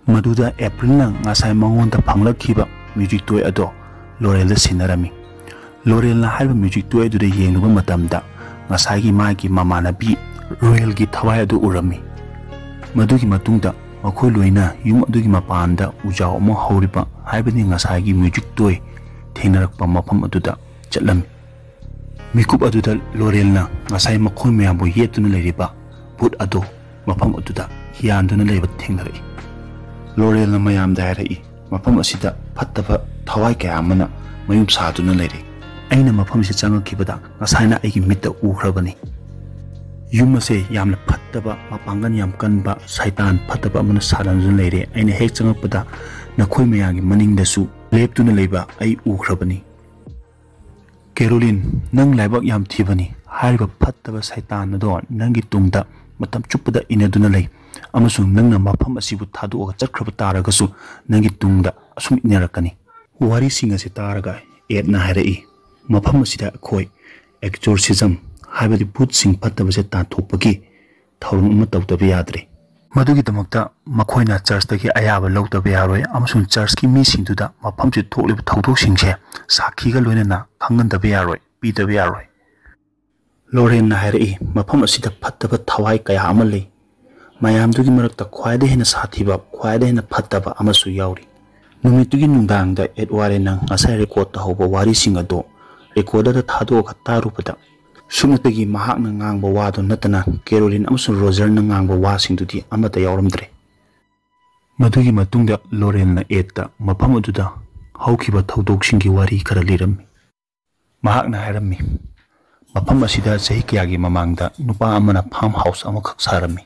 ꯃꯗꯨꯗ ꯑꯦꯄ꯭ꯔꯤꯜꯅ ꯉꯁꯥꯏ ꯃꯉꯣꯟꯗ ꯐꯪꯂꯛꯈꯤꯕ ꯃ꯭ꯌꯨꯖꯤꯛ ꯇꯣꯏ ꯑꯗꯣ ꯂꯣꯔꯦꯜꯗ ꯁꯤꯟꯅꯔꯝꯃꯤ꯫ ꯂꯣꯔꯦꯜꯅ ꯍꯥꯏꯔꯤꯕ ꯃ꯭ꯌꯨꯖꯤꯛ ꯇꯣꯏ ꯑꯗꯨꯗ ꯌꯦꯡꯂꯨꯕ ꯃꯇꯝꯗ ꯉꯁꯥꯏꯒꯤ ꯃꯥꯒꯤ ꯃꯃꯥꯟꯅꯕꯤ ꯔꯣꯌꯦꯜꯒꯤ ꯊꯋꯥꯏ ꯑꯗꯨ ꯎꯔꯝꯃꯤ꯫ ꯃꯗꯨꯒꯤ ꯃꯇꯨꯡꯗ ꯃꯈꯣꯏ ꯂꯣꯏꯅ ꯌꯨꯝ ꯑꯗꯨꯒꯤ ꯃꯄꯥꯟꯗ ꯎꯖꯥꯎ ꯑꯃ ꯍꯧꯔꯤꯕ, ꯍꯥꯏꯕꯗꯤ ꯉꯁꯥꯏꯒꯤ ꯃ꯭ꯌꯨꯖꯤꯛ ꯇꯣꯏ ꯊꯦꯡꯅꯔꯛꯄ ꯃꯐꯝ ꯑꯗꯨꯗ ꯆꯠꯂꯝꯃꯤ꯫ ꯃꯤꯀꯨꯞ ꯑꯗꯨꯗ ꯂꯣꯔꯦꯜꯅ ꯉꯁꯥꯏ ꯃꯈꯣꯏ ꯃꯌꯥꯝꯕꯨ ꯌꯦꯠꯇꯨꯅ ꯂꯩꯔꯤꯕ ꯚꯨꯠ ꯑꯗꯨ ꯃꯐꯝ ꯑꯗꯨꯗ ꯌꯥꯟꯗꯨꯅ ꯂꯩꯕ ꯊꯦꯡꯅꯔꯛꯏ꯫ ꯂꯣꯔꯦꯜꯅ ꯃꯌꯥꯝꯗ ꯍꯥꯏꯔꯛꯏ, "ꯃꯐꯝ ꯑꯁꯤꯗ ꯐꯠꯇꯕ ꯊꯋꯥꯏ ꯀꯌꯥ ꯑꯃꯅ ꯃꯌꯨꯝ ꯁꯥꯗꯨꯅ ꯂꯩꯔꯦ꯫ ꯑꯩꯅ ꯃꯐꯝꯁꯤ ꯆꯪꯉꯛꯈꯤꯕꯗ ꯉꯁꯥꯏꯅ ꯑꯩꯒꯤ ꯃꯤꯠꯇ ꯎꯈ꯭ꯔꯕꯅꯤ꯫ ꯌꯨꯝ ꯑꯁꯦ ꯌꯥꯝꯅ ꯐꯠꯇꯕ, ꯃꯄꯥꯡꯒꯜ ꯌꯥꯝ ꯀꯟꯕ ꯁꯩꯇꯥꯟ ꯐꯠꯇꯕ ꯑꯃꯅ ꯁꯥꯗꯨꯅ ꯂꯩꯔꯦ꯫ ꯑꯩꯅ ꯍꯦꯛ ꯆꯪꯉꯛꯄꯗ ꯅꯈꯣꯏ ꯃꯌꯥꯝꯒꯤ ꯃꯅꯤꯡꯗꯁꯨ ꯂꯦꯞꯇꯨꯅ ꯂꯩꯕ ꯑꯩ ꯎꯈ꯭ꯔꯕꯅꯤ꯫ ꯀꯦꯔꯣꯂꯤꯟ, ꯅꯪ ꯂꯥꯏꯕꯛ ꯌꯥꯝ ꯊꯤꯕꯅꯤ꯫ ꯍꯥꯏꯔꯤꯕ ꯐꯠꯇꯕ ꯁꯩꯇꯥꯟ ꯑꯗꯣ ꯅꯪꯒꯤ ꯇꯨꯡꯗ ꯃꯇꯝ ꯆꯨꯞꯄꯗ ꯏꯟꯅꯗꯨꯅ ꯂꯩ, ꯑꯃꯁꯨꯡ ꯅꯪꯅ ꯃꯐꯝ ꯑꯁꯤꯕꯨ ꯊꯥꯗꯣꯛꯑꯒ ꯆꯠꯈ꯭ꯔꯕ ꯇꯥꯔꯒꯁꯨ ꯅꯪꯒꯤ ꯇꯨꯡꯗ ꯑꯁꯨꯝ ꯏꯟꯅꯔꯛꯀꯅꯤ꯫" ꯋꯥꯔꯤꯁꯤꯡ ꯑꯁꯤ ꯇꯥꯔꯒ ꯑꯦꯗꯅ ꯍꯥꯏꯔꯛꯏ, "ꯃꯐꯝ ꯑꯁꯤꯗ ꯑꯩꯈꯣꯏ ꯑꯦꯛꯖꯣꯔꯁꯤꯖꯝ, ꯍꯥꯏꯕꯗꯤ ꯚꯨꯠꯁꯤꯡ ꯐꯠꯇꯕꯁꯦ ꯇꯥꯟꯊꯣꯛꯄꯒꯤ ꯊꯧꯔꯝ ꯑꯃ ꯇꯧꯗꯕ ꯌꯥꯗ꯭ꯔꯦ꯫ ꯃꯗꯨꯒꯤꯗꯃꯛꯇ ꯃꯈꯣꯏꯅ ꯆꯔꯆꯇꯒꯤ ꯑꯌꯥꯕ ꯂꯧꯗꯕ ꯌꯥꯔꯣꯏ, ꯑꯃꯁꯨꯡ ꯆꯔꯆꯀꯤ ꯃꯤꯁꯤꯡꯗꯨꯗ ꯃꯐꯝꯁꯤ ꯊꯣꯛꯂꯤꯕ ꯊꯧꯗꯣꯛꯁꯤꯡꯁꯦ ꯁꯥꯈꯤꯒ ꯂꯣꯏꯅꯅ ꯈꯪꯍꯟꯗꯕ ꯌꯥꯔꯣꯏ, ꯄꯤꯗꯕ ꯌꯥꯔꯣꯏ꯫" ꯂꯣꯔꯦꯟꯅ ꯍꯥꯏꯔꯛꯏ, "ꯃꯐꯝ ꯑꯁꯤꯗ ꯐꯠꯇꯕ ꯊꯋꯥꯏ ꯀꯌꯥ ꯑꯃ ꯂꯩ꯫ ꯃꯌꯥꯝꯗꯨꯒꯤ ꯃꯔꯛꯇ ꯈ꯭ꯋꯥꯏꯗꯒꯤ ꯍꯦꯟꯅ ꯁꯥꯊꯤꯕ, ꯈ꯭ꯋꯥꯏꯗꯒꯤ ꯍꯦꯟꯅ ꯐꯠꯇꯕ ꯑꯃꯁꯨ ꯌꯥꯎꯔꯤ꯫" ꯅꯨꯃꯤꯠꯇꯨꯒꯤ ꯅꯨꯡꯗꯥꯡꯗ ꯑꯦꯗꯋꯥꯔꯦꯟꯅ ꯉꯁꯥꯏ ꯔꯦꯀꯣꯔꯗ ꯇꯧꯍꯧꯕ ꯋꯥꯔꯤꯁꯤꯡ ꯑꯗꯨ ꯔꯦꯀꯣꯔꯗꯔꯗ ꯊꯥꯗꯣꯛꯑꯒ ꯇꯥꯔꯨꯕꯗ, ꯁꯨꯞꯅꯇꯒꯤ ꯃꯍꯥꯛꯅ ꯉꯥꯡꯕ ꯋꯥꯗꯨ ꯅꯠꯇꯅ ꯀꯦꯔꯣꯂꯤꯟ ꯑꯃꯁꯨꯡ ꯔꯣꯖꯔꯅ ꯉꯥꯡꯕ ꯋꯥꯁꯤꯡꯗꯨꯗꯤ ꯑꯃꯠꯇ ꯌꯥꯎꯔꯝꯗ꯭ꯔꯦ꯫ ꯃꯗꯨꯒꯤ ꯃꯇꯨꯡꯗ ꯂꯣꯔꯦꯟꯅ ꯑꯦꯗꯇ ꯃꯐꯝ ꯑꯗꯨꯗ ꯍꯧꯈꯤꯕ ꯊꯧꯗꯣꯛꯁꯤꯡꯒꯤ ꯋꯥꯔꯤ ꯈꯔ ꯂꯤꯔꯝꯃꯤ꯫ ꯃꯍꯥꯛꯅ ꯍꯥꯏꯔꯝꯃꯤ, "ꯃꯐꯝ ꯑꯁꯤꯗ ꯆꯍꯤ ꯀꯌꯥꯒꯤ ꯃꯃꯥꯡꯗ ꯅꯨꯄꯥ ꯑꯃꯅ ꯐꯥꯔꯝ ꯍꯥꯎꯁ ꯑꯃꯈꯛ ꯁꯥꯔꯝꯃꯤ꯫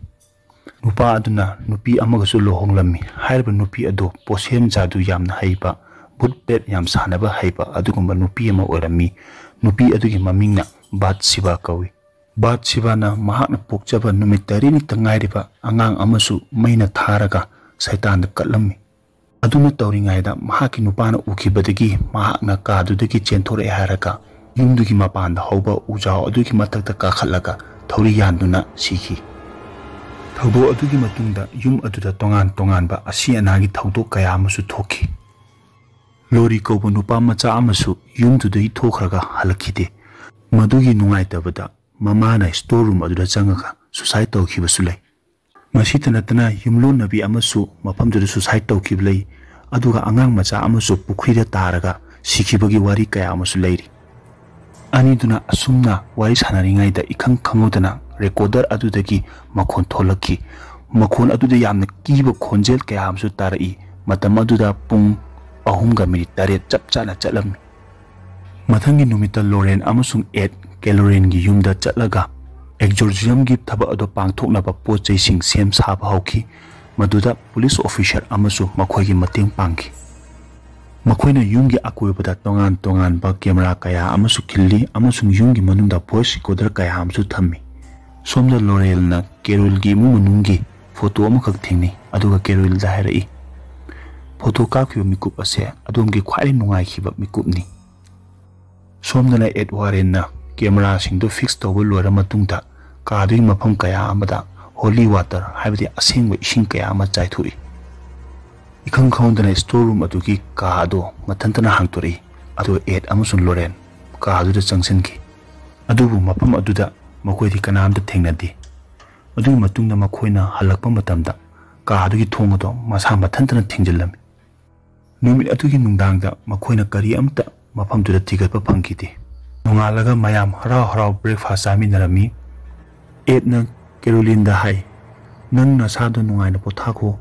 ꯅꯨꯄꯥ ꯑꯗꯨꯅ ꯅꯨꯄꯤ ꯑꯃꯒꯁꯨ ꯂꯨꯍꯣꯡꯂꯝꯃꯤ꯫ ꯍꯥꯏꯔꯤꯕ ꯅꯨꯄꯤ ꯑꯗꯨ ꯄꯣꯁꯦꯝ ꯖꯥꯗꯨ ꯌꯥꯝꯅ ꯍꯩꯕ, ꯚꯨꯠ ꯄ꯭ꯔꯦꯠ ꯌꯥꯝ ꯁꯥꯟꯅꯕ ꯍꯩꯕ ꯑꯗꯨꯒꯨꯝꯕ ꯅꯨꯄꯤ ꯑꯃ ꯑꯣꯏꯔꯝꯃꯤ꯫ ꯅꯨꯄꯤ ꯑꯗꯨꯒꯤ ꯃꯃꯤꯡꯅ ꯕꯥꯠ ꯁꯤꯕꯥ ꯀꯧꯏ꯫ ꯕꯥꯠ ꯁꯤꯕꯥꯅ ꯃꯍꯥꯛꯅ ꯄꯣꯛꯆꯕ ꯅꯨꯃꯤꯠ ꯇꯔꯦꯠꯅꯤꯇ ꯉꯥꯏꯔꯤꯕ ꯑꯉꯥꯡ ꯑꯃꯁꯨ ꯃꯩꯅ ꯊꯥꯔꯒ ꯁꯩꯇꯥꯟꯗ ꯀꯠꯂꯝꯃꯤ꯫ ꯑꯗꯨꯅ ꯇꯧꯔꯤꯉꯩꯗ ꯃꯍꯥꯛꯀꯤ ꯅꯨꯄꯥꯅ ꯎꯈꯤꯕꯗꯒꯤ ꯃꯍꯥꯛꯅ ꯀꯥꯗꯨꯗꯒꯤ ꯆꯦꯟꯊꯣꯔꯛꯑꯦ ꯍꯥꯏꯔꯒ ꯌꯨꯝꯗꯨꯒꯤ ꯃꯄꯥꯟꯗ ꯍꯧꯕ ꯎꯖꯥꯎ ꯑꯗꯨꯒꯤ ꯃꯊꯛꯇ ꯀꯥꯈꯠꯂꯒ ꯊꯧꯔꯤ ꯌꯥꯟꯗꯨꯅ ꯁꯤꯈꯤ꯫ ꯊꯧꯗꯣꯛ ꯑꯗꯨꯒꯤ ꯃꯇꯨꯡꯗ ꯌꯨꯝ ꯑꯗꯨꯗ ꯇꯣꯉꯥꯟ ꯇꯣꯉꯥꯟꯕ ꯑꯁꯤ ꯑꯅꯥꯒꯤ ꯊꯧꯗꯣꯛ ꯀꯌꯥ ꯑꯃꯁꯨ ꯊꯣꯛꯈꯤ꯫ ꯂꯣꯔꯤ ꯀꯧꯕ ꯅꯨꯄꯥ ꯃꯆꯥ ꯑꯃꯁꯨ ꯌꯨꯝꯗꯨꯗꯒꯤ ꯊꯣꯛꯈ꯭ꯔꯒ ꯍꯜꯂꯛꯈꯤꯗꯦ꯫ ꯃꯗꯨꯒꯤ ꯅꯨꯡꯉꯥꯏꯇꯕꯗ ꯃꯃꯥꯅ store room ꯑꯗꯨꯗ ꯆꯪꯉꯒ suicide ꯇꯧꯈꯤꯕꯁꯨ ꯂꯩ꯫ ꯃꯁꯤꯇ ꯅꯠꯇꯅ ꯌꯨꯝꯂꯣꯟꯅꯕꯤ ꯑꯃꯁꯨ ꯃꯐꯝꯗꯨꯗ suicide ꯇꯧꯈꯤꯕ ꯂꯩ꯫ ꯑꯗꯨꯒ ꯑꯉꯥꯡ ꯃꯆꯥ ꯑꯃꯁꯨ ꯄꯨꯈ꯭ꯔꯤꯗ ꯇꯥꯔꯒ ꯁꯤꯈꯤꯕꯒꯤ ꯋꯥꯔꯤ ꯀꯌꯥ ꯑꯃꯁꯨ ꯂꯩꯔꯤ꯫ ꯑꯅꯤꯗꯨꯅ ꯑꯁꯨꯝꯅ ꯋꯥꯔꯤ ꯁꯥꯟꯅꯔꯤꯉꯩꯗ ꯏꯈꯪ ꯈꯪꯍꯧꯗꯅ recorder ꯑꯗꯨꯗꯒꯤ ꯃꯈꯣꯟ ꯊꯣꯛꯂꯛꯈꯤ꯫ ꯃꯈꯣꯟ ꯑꯗꯨꯗ ꯌꯥꯝꯅ ꯀꯤꯕ ꯈꯣꯟꯖꯦꯜ ꯀꯌꯥ ꯑꯃꯁꯨ ꯇꯥꯔꯛꯏ꯫ ꯃꯇꯝ ꯑꯗꯨꯗ ꯄꯨꯡ ꯑꯍꯨꯝꯒ minute ꯇꯔꯦꯠ ꯆꯞ ꯆꯥꯅ ꯆꯠꯂꯝꯃꯤ꯫ ꯃꯊꯪꯒꯤ ꯅꯨꯃꯤꯠꯇ ꯂꯣꯔꯦꯟ ꯑꯃꯁꯨꯡ ꯑꯦꯗ ꯀꯦꯔꯣꯂꯤꯟꯒꯤ ꯌꯨꯝꯗ ꯆꯠꯂꯒ exorcismꯒꯤ ꯊꯕꯛ ꯑꯗꯨ ꯄꯥꯡꯊꯣꯛꯅꯕ ꯄꯣꯠ ꯆꯩꯁꯤꯡ ꯁꯦꯝ ꯁꯥꯕ ꯍꯧꯈꯤ꯫ ꯃꯗꯨꯗ police officer ꯑꯃꯁꯨ ꯃꯈꯣꯏꯒꯤ ꯃꯇꯦꯡ ꯄꯥꯡꯈꯤ꯫ ꯃꯈꯣꯏꯅ ꯌꯨꯝꯒꯤ ꯑꯀꯣꯏꯕꯗ ꯇꯣꯉꯥꯟ ꯇꯣꯉꯥꯟꯕ camera ꯀꯌꯥ ꯑꯃꯁꯨ ꯈꯤꯜꯂꯤ ꯑꯃꯁꯨꯡ ꯌꯨꯝꯒꯤ ꯃꯅꯨꯡꯗ voice recorder ꯀꯌꯥ ꯑꯃꯁꯨ ꯊꯝꯃꯤ꯫ ꯁꯣꯝꯗ ꯂꯣꯔꯦꯜꯅ ꯀꯦꯔꯣꯜꯒꯤ ꯏꯃꯨꯡ ꯃꯅꯨꯡꯒꯤ photo ꯑꯃꯈꯛ ꯊꯦꯡꯅꯩ, ꯑꯗꯨꯒ ꯀꯦꯔꯣꯜꯗ ꯍꯥꯏꯔꯛꯏ, "Photo ꯀꯥꯞꯈꯤꯕ ꯃꯤꯀꯨꯞ ꯑꯁꯦ ꯑꯗꯣꯝꯒꯤ ꯈ꯭ꯋꯥꯏꯗꯒꯤ ꯅꯨꯡꯉꯥꯏꯈꯤꯕ ꯃꯤꯀꯨꯞꯅꯤ"꯫ ꯁꯣꯝꯗꯅ ꯑꯦꯗ ꯋꯥꯔꯦꯟꯅ cameraꯁꯤꯡꯗꯨ fix ꯇꯧꯕ ꯂꯣꯏꯔ ꯃꯇꯨꯡꯗ ꯀꯥꯗꯨꯒꯤ ꯃꯐꯝ ꯀꯌꯥ ꯑꯃꯗ holy water, ꯍꯥꯏꯕꯗꯤ ꯑꯁꯦꯡꯕ ꯏꯁꯤꯡ ꯀꯌꯥ ꯑꯃ ꯆꯥꯏꯊꯣꯛꯏ꯫ ꯏꯈꯪ ꯈꯪꯍꯧꯗꯅ store room ꯑꯗꯨꯒꯤ ꯀꯥ ꯑꯗꯨ ꯃꯊꯟꯇꯅ ꯍꯥꯡꯗꯣꯔꯛꯏ, ꯑꯗꯨꯒ ꯑꯦꯗ ꯑꯃꯁꯨꯡ ꯂꯣꯔꯦꯟ ꯀꯥ ꯑꯗꯨꯗ ꯆꯪꯁꯤꯟꯈꯤ꯫ ꯑꯗꯨꯕꯨ ꯃꯐꯝ ꯑꯗꯨꯗ ꯃꯈꯣꯏꯗꯤ ꯀꯅꯥꯝꯇ ꯊꯦꯡꯅꯗꯦ꯫ ꯑꯗꯨꯒꯤ ꯃꯇꯨꯡꯗ ꯃꯈꯣꯏꯅ ꯍꯜꯂꯛꯄ ꯃꯇꯝꯗ ꯀꯥ ꯑꯗꯨꯒꯤ ꯊꯣꯡ ꯑꯗꯨ ꯃꯁꯥ ꯃꯊꯟꯇꯅ ꯊꯤꯡꯖꯤꯜꯂꯝꯃꯤ꯫ ꯅꯨꯃꯤꯠ ꯑꯗꯨꯒꯤ ꯅꯨꯡꯗꯥꯡꯗ ꯃꯈꯣꯏꯅ ꯀꯔꯤ ꯑꯃꯠꯇ ꯃꯐꯝꯗꯨꯗ ꯊꯤꯒꯠꯄ ꯐꯪꯈꯤꯗꯦ꯫ ꯅꯣꯡꯉꯥꯜꯂꯒ ꯃꯌꯥꯝ ꯍꯔꯥꯎ ꯍꯔꯥꯎ breakfast ꯆꯥꯃꯤꯟꯅꯔꯝꯃꯤ꯫ ꯑꯦꯗꯅ ꯀꯦꯔꯣꯂꯤꯟꯗ ꯍꯥꯏ, "ꯅꯪ ꯅꯁꯥꯗꯣ ꯅꯨꯡꯉꯥꯏꯅ ꯄꯣꯊꯥꯈꯣ,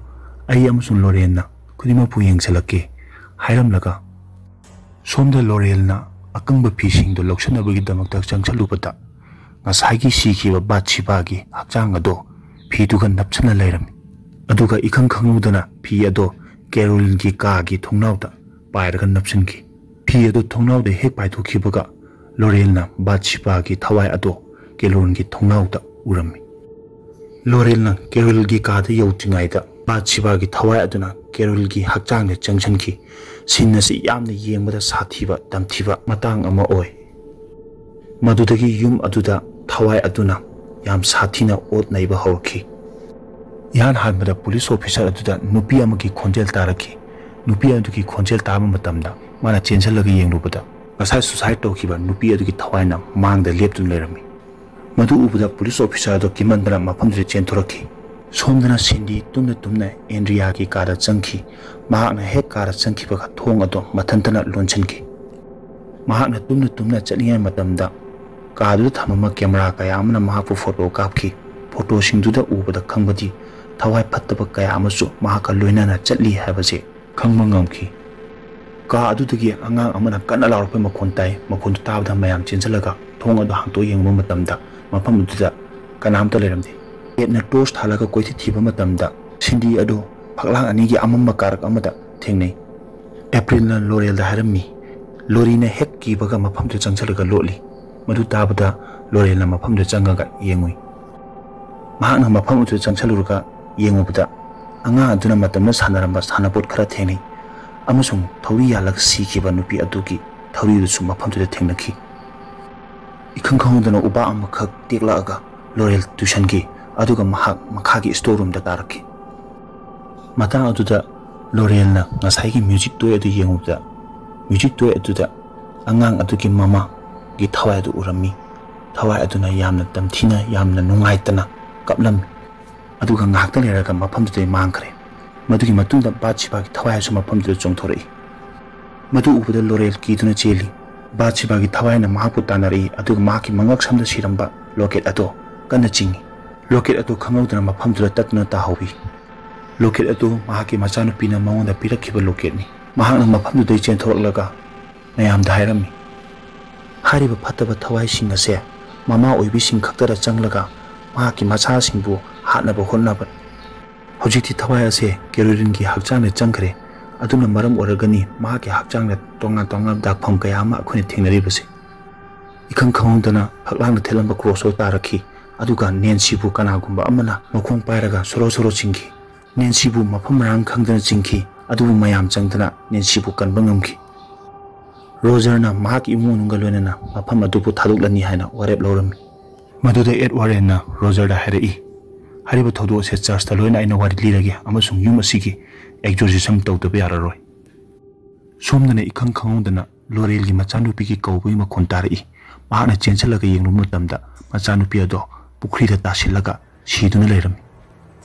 ꯑꯩ ꯑꯃꯁꯨꯡ ꯂꯣꯔꯦꯟꯅ ꯈꯨꯗꯤꯡꯃꯛꯄꯨ ꯌꯦꯡꯁꯤꯜꯂꯛꯀꯦ" ꯍꯥꯏꯔꯝꯂꯒ, ꯁꯣꯝꯗ ꯂꯣꯔꯦꯜꯅ ꯑꯀꯪꯕ ꯐꯤꯁꯤꯡꯗꯨ ꯂꯧꯁꯤꯟꯅꯕꯒꯤꯗꯃꯛꯇ ꯆꯪꯁꯤꯜꯂꯨꯕꯗ, ꯉꯁꯥꯏꯒꯤ ꯁꯤꯈꯤꯕ ꯕꯥꯠꯁꯤꯕꯥꯒꯤ ꯍꯛꯆꯥꯡ ꯑꯗꯣ ꯐꯤꯗꯨꯒ ꯅꯞꯁꯤꯟꯅ ꯂꯩꯔꯝꯃꯤ꯫ ꯑꯗꯨꯒ ꯏꯈꯪ ꯈꯪꯍꯧꯗꯅ ꯐꯤ ꯑꯗꯣ ꯀꯦꯔꯣꯂꯤꯟꯒꯤ ꯀꯥꯒꯤ ꯊꯣꯡꯅꯥꯎꯗ ꯄꯥꯏꯔꯒ ꯅꯞꯁꯤꯟꯈꯤ꯫ ꯐꯤ ꯑꯗꯨ ꯊꯣꯡꯅꯥꯎꯗ ꯍꯦꯛ ꯄꯥꯏꯊꯣꯛꯈꯤꯕꯒ, ꯂꯣꯔꯦꯜꯅ ꯕꯥꯠꯁꯤꯕꯥꯒꯤ ꯊꯋꯥꯏ ꯑꯗꯣ ꯀꯦꯔꯣꯂꯤꯟꯒꯤ ꯊꯣꯡꯅꯥꯎꯗ ꯎꯔꯝꯃꯤ꯫ ꯂꯣꯔꯦꯜꯅ ꯀꯦꯔꯣꯜꯒꯤ ꯀꯥꯗ ꯌꯧꯗ꯭ꯔꯤꯉꯩꯗ, ꯕꯥꯠꯁꯤꯕꯥꯒꯤ ꯊꯋꯥꯏ ꯑꯗꯨꯅ ꯀꯦꯔꯣꯜꯒꯤ ꯍꯛꯆꯥꯡꯗ ꯆꯪꯁꯤꯟꯈꯤ꯫ Scene ꯑꯁꯤ ꯌꯥꯝꯅ ꯌꯦꯡꯕꯗ ꯁꯥꯊꯤꯕ, ꯇꯝꯊꯤꯕ ꯃꯇꯥꯡ ꯑꯃ ꯑꯣꯏ꯫ ꯃꯗꯨꯗꯒꯤ ꯌꯨꯝ ꯑꯗꯨꯗ ꯊꯋꯥꯏ ꯑꯗꯨꯅ ꯌꯥꯝ ꯁꯥꯊꯤꯅ ꯑꯣꯠ ꯅꯩꯕ ꯍꯧꯔꯛꯈꯤ꯫ ꯏꯍꯥꯟ ꯍꯥꯟꯕꯗ police officer ꯑꯗꯨꯗ ꯅꯨꯄꯤ ꯑꯃꯒꯤ ꯈꯣꯟꯖꯦꯜ ꯇꯥꯔꯛꯈꯤ꯫ ꯅꯨꯄꯤ ꯑꯗꯨꯒꯤ ꯈꯣꯟꯖꯦꯜ ꯇꯥꯕ ꯃꯇꯝꯗ, ꯃꯥꯅ ꯆꯦꯟꯁꯤꯜꯂꯒ ꯌꯦꯡꯂꯨꯕꯗ, ꯉꯁꯥꯏ suicide ꯇꯧꯈꯤꯕ ꯅꯨꯄꯤ ꯑꯗꯨꯒꯤ ꯊꯋꯥꯏꯅ ꯃꯥꯡꯗ ꯂꯦꯞꯇꯨꯅ ꯂꯩꯔꯝꯃꯤ꯫ ꯃꯗꯨ ꯎꯕꯗ ꯄꯨꯂꯤꯁ ꯑꯣꯐꯤꯁꯥꯔ ꯑꯗꯨ ꯀꯤꯃꯟꯗꯅ ꯃꯐꯝꯗꯨꯗ ꯆꯦꯟꯊꯣꯔꯛꯈꯤ꯫ ꯁꯣꯝꯗꯅ ꯁꯤꯟꯗꯤ ꯇꯨꯝꯅ ꯇꯨꯝꯅ ꯑꯦꯟꯗ꯭ꯔꯤꯌꯥꯒꯤ ꯀꯥꯗ ꯆꯪꯈꯤ꯫ ꯃꯍꯥꯛꯅ ꯍꯦꯛ ꯀꯥꯗ ꯆꯪꯈꯤꯕꯒ ꯊꯣꯡ ꯑꯗꯨ ꯃꯊꯟꯇꯅ ꯂꯣꯟꯁꯤꯟꯈꯤ꯫ ꯃꯍꯥꯛꯅ ꯇꯨꯝꯅ ꯇꯨꯝꯅ ꯆꯠꯂꯤꯉꯩ ꯃꯇꯝꯗ ꯀꯥꯗꯨꯗ ꯊꯝꯃꯝꯕ ꯀꯦꯃꯦꯔꯥ ꯀꯌꯥ ꯑꯃꯅ ꯃꯍꯥꯛꯄꯨ ꯐꯣꯇꯣ ꯀꯥꯞꯈꯤ꯫ ꯐꯣꯇꯣꯁꯤꯡꯗꯨꯗ ꯎꯕꯗ ꯈꯪꯕꯗꯤ ꯊꯋꯥꯏ ꯐꯠꯇꯕ ꯀꯌꯥ ꯑꯃꯁꯨ ꯃꯍꯥꯛꯀ ꯂꯣꯏꯅꯅ ꯆꯠꯂꯤ ꯍꯥꯏꯕꯁꯦ ꯈꯪꯕ ꯉꯝꯈꯤ꯫ ꯀꯥ ꯑꯗꯨꯗꯒꯤ ꯑꯉꯥꯡ ꯑꯃꯅ ꯀꯟꯅ ꯂꯥꯎꯔꯛꯄꯒꯤ ꯃꯈꯣꯟ ꯇꯥꯏ꯫ ꯃꯈꯣꯟꯗꯨ ꯇꯥꯕꯗ ꯃꯌꯥꯝ ꯆꯦꯟꯁꯤꯜꯂꯒ ꯊꯣꯡ ꯑꯗꯨ ꯍꯥꯡꯗꯣꯛꯑ ꯌꯦꯡꯕ ꯃꯇꯝꯗ ꯃꯐꯝ ꯑꯗꯨꯗ ꯀꯅꯥꯝꯇ ꯂꯩꯔꯝꯗꯦ꯫ ꯀꯦꯠꯅ ꯇꯣꯔꯆ ꯊꯥꯜꯂꯒ ꯀꯣꯏꯊꯤ ꯊꯤꯕ ꯃꯇꯝꯗ ꯁꯤꯟꯗꯤ ꯑꯗꯨ ꯐꯛꯂꯥꯡ ꯑꯅꯤꯒꯤ ꯑꯃꯝꯕ ꯀꯥꯔꯛ ꯑꯃꯗ ꯊꯦꯡꯅꯩ꯫ ꯑꯦꯄ꯭ꯔꯤꯜꯅ ꯂꯣꯔꯦꯜꯗ ꯍꯥꯏꯔꯝꯃꯤ꯫ ꯂꯣꯔꯤꯅ ꯍꯦꯛ ꯀꯤꯕꯒ ꯃꯐꯝꯗꯨ ꯆꯪꯁꯤꯜꯂꯒ ꯂꯣꯠꯂꯤ꯫ ꯃꯗꯨ ꯇꯥꯕꯗ ꯂꯣꯔꯦꯜꯅ ꯃꯐꯝꯗꯨ ꯆꯪꯉꯒ ꯌꯦꯡꯉꯨꯏ꯫ ꯃꯍꯥꯛꯅ ꯃꯐꯝ ꯑꯗꯨ ꯆꯪꯁꯤꯜꯂꯨꯔꯒ ꯌꯦꯡꯉꯨꯕꯗ ꯑꯉꯥꯡ ꯑꯗꯨꯅ ꯃꯇꯝꯗ ꯁꯥꯟꯅꯔꯝꯕ ꯁꯥꯟꯅꯄꯣꯠ ꯈꯔ ꯊꯦꯡꯅꯩ ꯑꯃꯁꯨꯡ ꯊꯧꯔꯤ ꯌꯥꯜꯂꯒ ꯁꯤꯈꯤꯕ ꯅꯨꯄꯤ ꯑꯗꯨꯒꯤ ꯊꯧꯔꯤ ꯑꯗꯨꯁꯨ ꯃꯐꯝꯗꯨꯗ ꯊꯦꯡꯅꯈꯤ꯫ ꯏꯈꯪ ꯈꯪꯍꯧꯗꯅ ꯎꯄꯥꯛ ꯑꯃꯈꯛ ꯇꯦꯛꯂꯛꯑꯒ ꯂꯣꯔꯦꯜ ꯇꯨꯁꯟꯈꯤ, ꯑꯗꯨꯒ ꯃꯍꯥꯛ ꯃꯈꯥꯒꯤ ꯁ꯭ꯇꯣꯔ ꯔꯨꯝꯗ ꯀꯥꯔꯛꯈꯤ꯫ ꯃꯇꯥꯡ ꯑꯗꯨꯗ ꯂꯣꯔꯦꯜꯅ ꯉꯁꯥꯏꯒꯤ ꯃ꯭ꯌꯨꯖꯤꯛ ꯇꯣꯏ ꯑꯗꯨ ꯌꯦꯡꯉꯨꯕꯗ, ꯃ꯭ꯌꯨꯖꯤꯛ ꯇꯣꯏ ꯑꯗꯨꯗ ꯑꯉꯥꯡ ꯑꯗꯨꯒꯤ ꯃꯃꯥꯒꯤ ꯊꯋꯥꯏ ꯑꯗꯨ ꯎꯔꯝꯃꯤ꯫ ꯊꯋꯥꯏ ꯑꯗꯨꯅ ꯌꯥꯝꯅ ꯇꯝꯊꯤꯅ, ꯌꯥꯝꯅ ꯅꯨꯡꯉꯥꯏꯇꯅ ꯀꯞꯂꯝꯃꯤ꯫ ꯑꯗꯨꯒ ꯉꯥꯏꯍꯥꯛꯇ ꯂꯩꯔꯒ ꯃꯐꯝꯗꯨꯗꯒꯤ ꯃꯥꯡꯈ꯭ꯔꯦ꯫ ꯃꯗꯨꯒꯤ ꯃꯇꯨꯡꯗ ꯕꯥꯠꯁꯤꯕꯥꯒꯤ ꯊꯋꯥꯏ ꯑꯁꯨ ꯃꯐꯝꯗꯨꯗ ꯆꯣꯡꯊꯣꯔꯛꯏ꯫ ꯃꯗꯨ ꯎꯕꯗ ꯂꯣꯔꯦꯜ ꯀꯤꯗꯨꯅ ꯆꯦꯜꯂꯤ꯫ ꯕꯥꯠꯁꯤꯕꯥꯒꯤ ꯊꯋꯥꯏꯅ ꯃꯍꯥꯛꯄꯨ ꯇꯥꯟꯅꯔꯛꯏ, ꯑꯗꯨꯒ ꯃꯍꯥꯛꯀꯤ ꯃꯉꯛ ꯁꯝꯗ ꯁꯤꯔꯝꯕ ꯂꯣꯀꯦꯠ ꯑꯗꯣ ꯀꯟꯅ ꯆꯤꯡꯏ꯫ ꯂꯣꯀꯦꯠ ꯑꯗꯨ ꯈꯪꯍꯧꯗꯅ ꯃꯐꯝꯗꯨꯗ ꯇꯠꯇꯨꯅ ꯇꯥꯍꯧꯏ꯫ ꯂꯣꯀꯦꯠ ꯑꯗꯨ ꯃꯍꯥꯛꯀꯤ ꯃꯆꯥꯅꯨꯄꯤꯅ ꯃꯉꯣꯟꯗ ꯄꯤꯔꯛꯈꯤꯕ ꯂꯣꯀꯦꯠꯅꯤ꯫ ꯃꯍꯥꯛꯅ ꯃꯐꯝꯗꯨꯗꯒꯤ ꯆꯦꯟꯊꯣꯔꯛꯂꯒ ꯃꯌꯥꯝꯗ ꯍꯥꯏꯔꯝꯃꯤ꯫ ꯍꯥꯏꯔꯤꯕ ꯐꯠꯇꯕ ꯊꯋꯥꯏꯁꯤꯡ ꯑꯁꯦ ꯃꯃꯥ ꯑꯣꯏꯕꯤꯁꯤꯡ ꯈꯛꯇꯗ ꯆꯪꯂꯒ ꯃꯍꯥꯛꯀꯤ ꯃꯆꯥꯁꯤꯡꯕꯨ ꯍꯥꯠꯅꯕ ꯍꯣꯠꯅꯕꯅꯤ꯫ ꯍꯧꯖꯤꯛꯇꯤ ꯊꯋꯥꯏ ꯑꯁꯦ ꯀꯦꯔꯣꯂꯤꯟꯒꯤ ꯍꯛꯆꯥꯡꯗ ꯆꯪꯈ꯭ꯔꯦ꯫ ꯑꯗꯨꯅ ꯃꯔꯝ ꯑꯣꯏꯔꯒꯅꯤ ꯃꯍꯥꯛꯀꯤ ꯍꯛꯆꯥꯡꯗ ꯇꯣꯉꯥꯟ ꯇꯣꯉꯥꯟꯕ ꯗꯥꯛꯐꯝ ꯀꯌꯥ ꯑꯃ ꯑꯩꯈꯣꯏꯅ ꯊꯦꯡꯅꯔꯤꯕꯁꯦ꯫ ꯏꯈꯪ ꯈꯪꯍꯧꯗꯅ ꯐꯛꯂꯥꯡꯗ ꯊꯦꯠꯂꯝꯕ ꯀ꯭ꯔꯣꯁꯇꯣ ꯇꯥꯔꯛꯈꯤ, ꯑꯗꯨꯒ ꯅꯦꯟꯁꯤꯕꯨ ꯀꯅꯥꯒꯨꯝꯕ ꯑꯃꯅ ꯃꯈꯣꯡ ꯄꯥꯏꯔꯒ ꯁꯣꯔꯣ ꯁꯣꯔꯣ ꯆꯤꯡꯈꯤ꯫ ꯅꯦꯟꯁꯤꯕꯨ ꯃꯐꯝ ꯃꯔꯥꯡ ꯈꯪꯗꯅ ꯆꯤꯡꯈꯤ, ꯑꯗꯨꯕꯨ ꯃꯌꯥꯝ ꯆꯪꯗꯅ ꯅꯦꯟꯁꯤꯕꯨ ꯀꯟꯕ ꯉꯝꯈꯤ꯫ ꯔꯣꯖꯔꯅ ꯃꯍꯥꯛꯀꯤ ꯏꯃꯨꯡ ꯃꯅꯨꯡꯒ ꯂꯣꯏꯅꯅ ꯃꯐꯝ ꯑꯗꯨꯕꯨ ꯊꯥꯗꯣꯛꯂꯅꯤ ꯍꯥꯏꯅ ꯋꯥꯔꯦꯞ ꯂꯧꯔꯝꯃꯤ꯫ ꯃꯗꯨꯗ ꯑꯦꯗ ꯋꯥꯔꯦꯟꯅ ꯔꯣꯖꯔꯗ ꯍꯥꯏꯔꯛꯏ, "ꯍꯥꯏꯔꯤꯕ ꯊꯧꯗꯣꯛ ꯑꯁꯦ ꯆꯔꯆꯇ ꯂꯣꯏꯅ ꯑꯩꯅ ꯋꯥꯔꯤ ꯂꯤꯔꯒꯦ ꯑꯃꯁꯨꯡ ꯌꯨꯝ ꯑꯁꯤꯒꯤ ꯑꯦꯛꯖꯣꯔꯁꯤꯖꯝ ꯇꯧꯗꯕ ꯌꯥꯔꯔꯣꯏ"꯫ ꯁꯣꯝꯗꯅ ꯏꯈꯪ ꯈꯪꯍꯧꯗꯅ ꯂꯣꯔꯦꯜꯒꯤ ꯃꯆꯥꯅꯨꯄꯤꯒꯤ ꯀꯧꯕꯒꯤ ꯃꯈꯣꯟ ꯇꯥꯔꯛꯏ꯫ ꯃꯍꯥꯛꯅ ꯆꯦꯟꯁꯤꯜꯂꯒ ꯌꯦꯡꯂꯨꯕ ꯃꯇꯝꯗ ꯃꯆꯥꯅꯨꯄꯤ ꯑꯗꯣ ꯄꯨꯈ꯭ꯔꯤꯗ ꯇꯥꯁꯤꯜꯂꯒ ꯁꯤꯗꯨꯅ ꯂꯩꯔꯝꯃꯤ꯫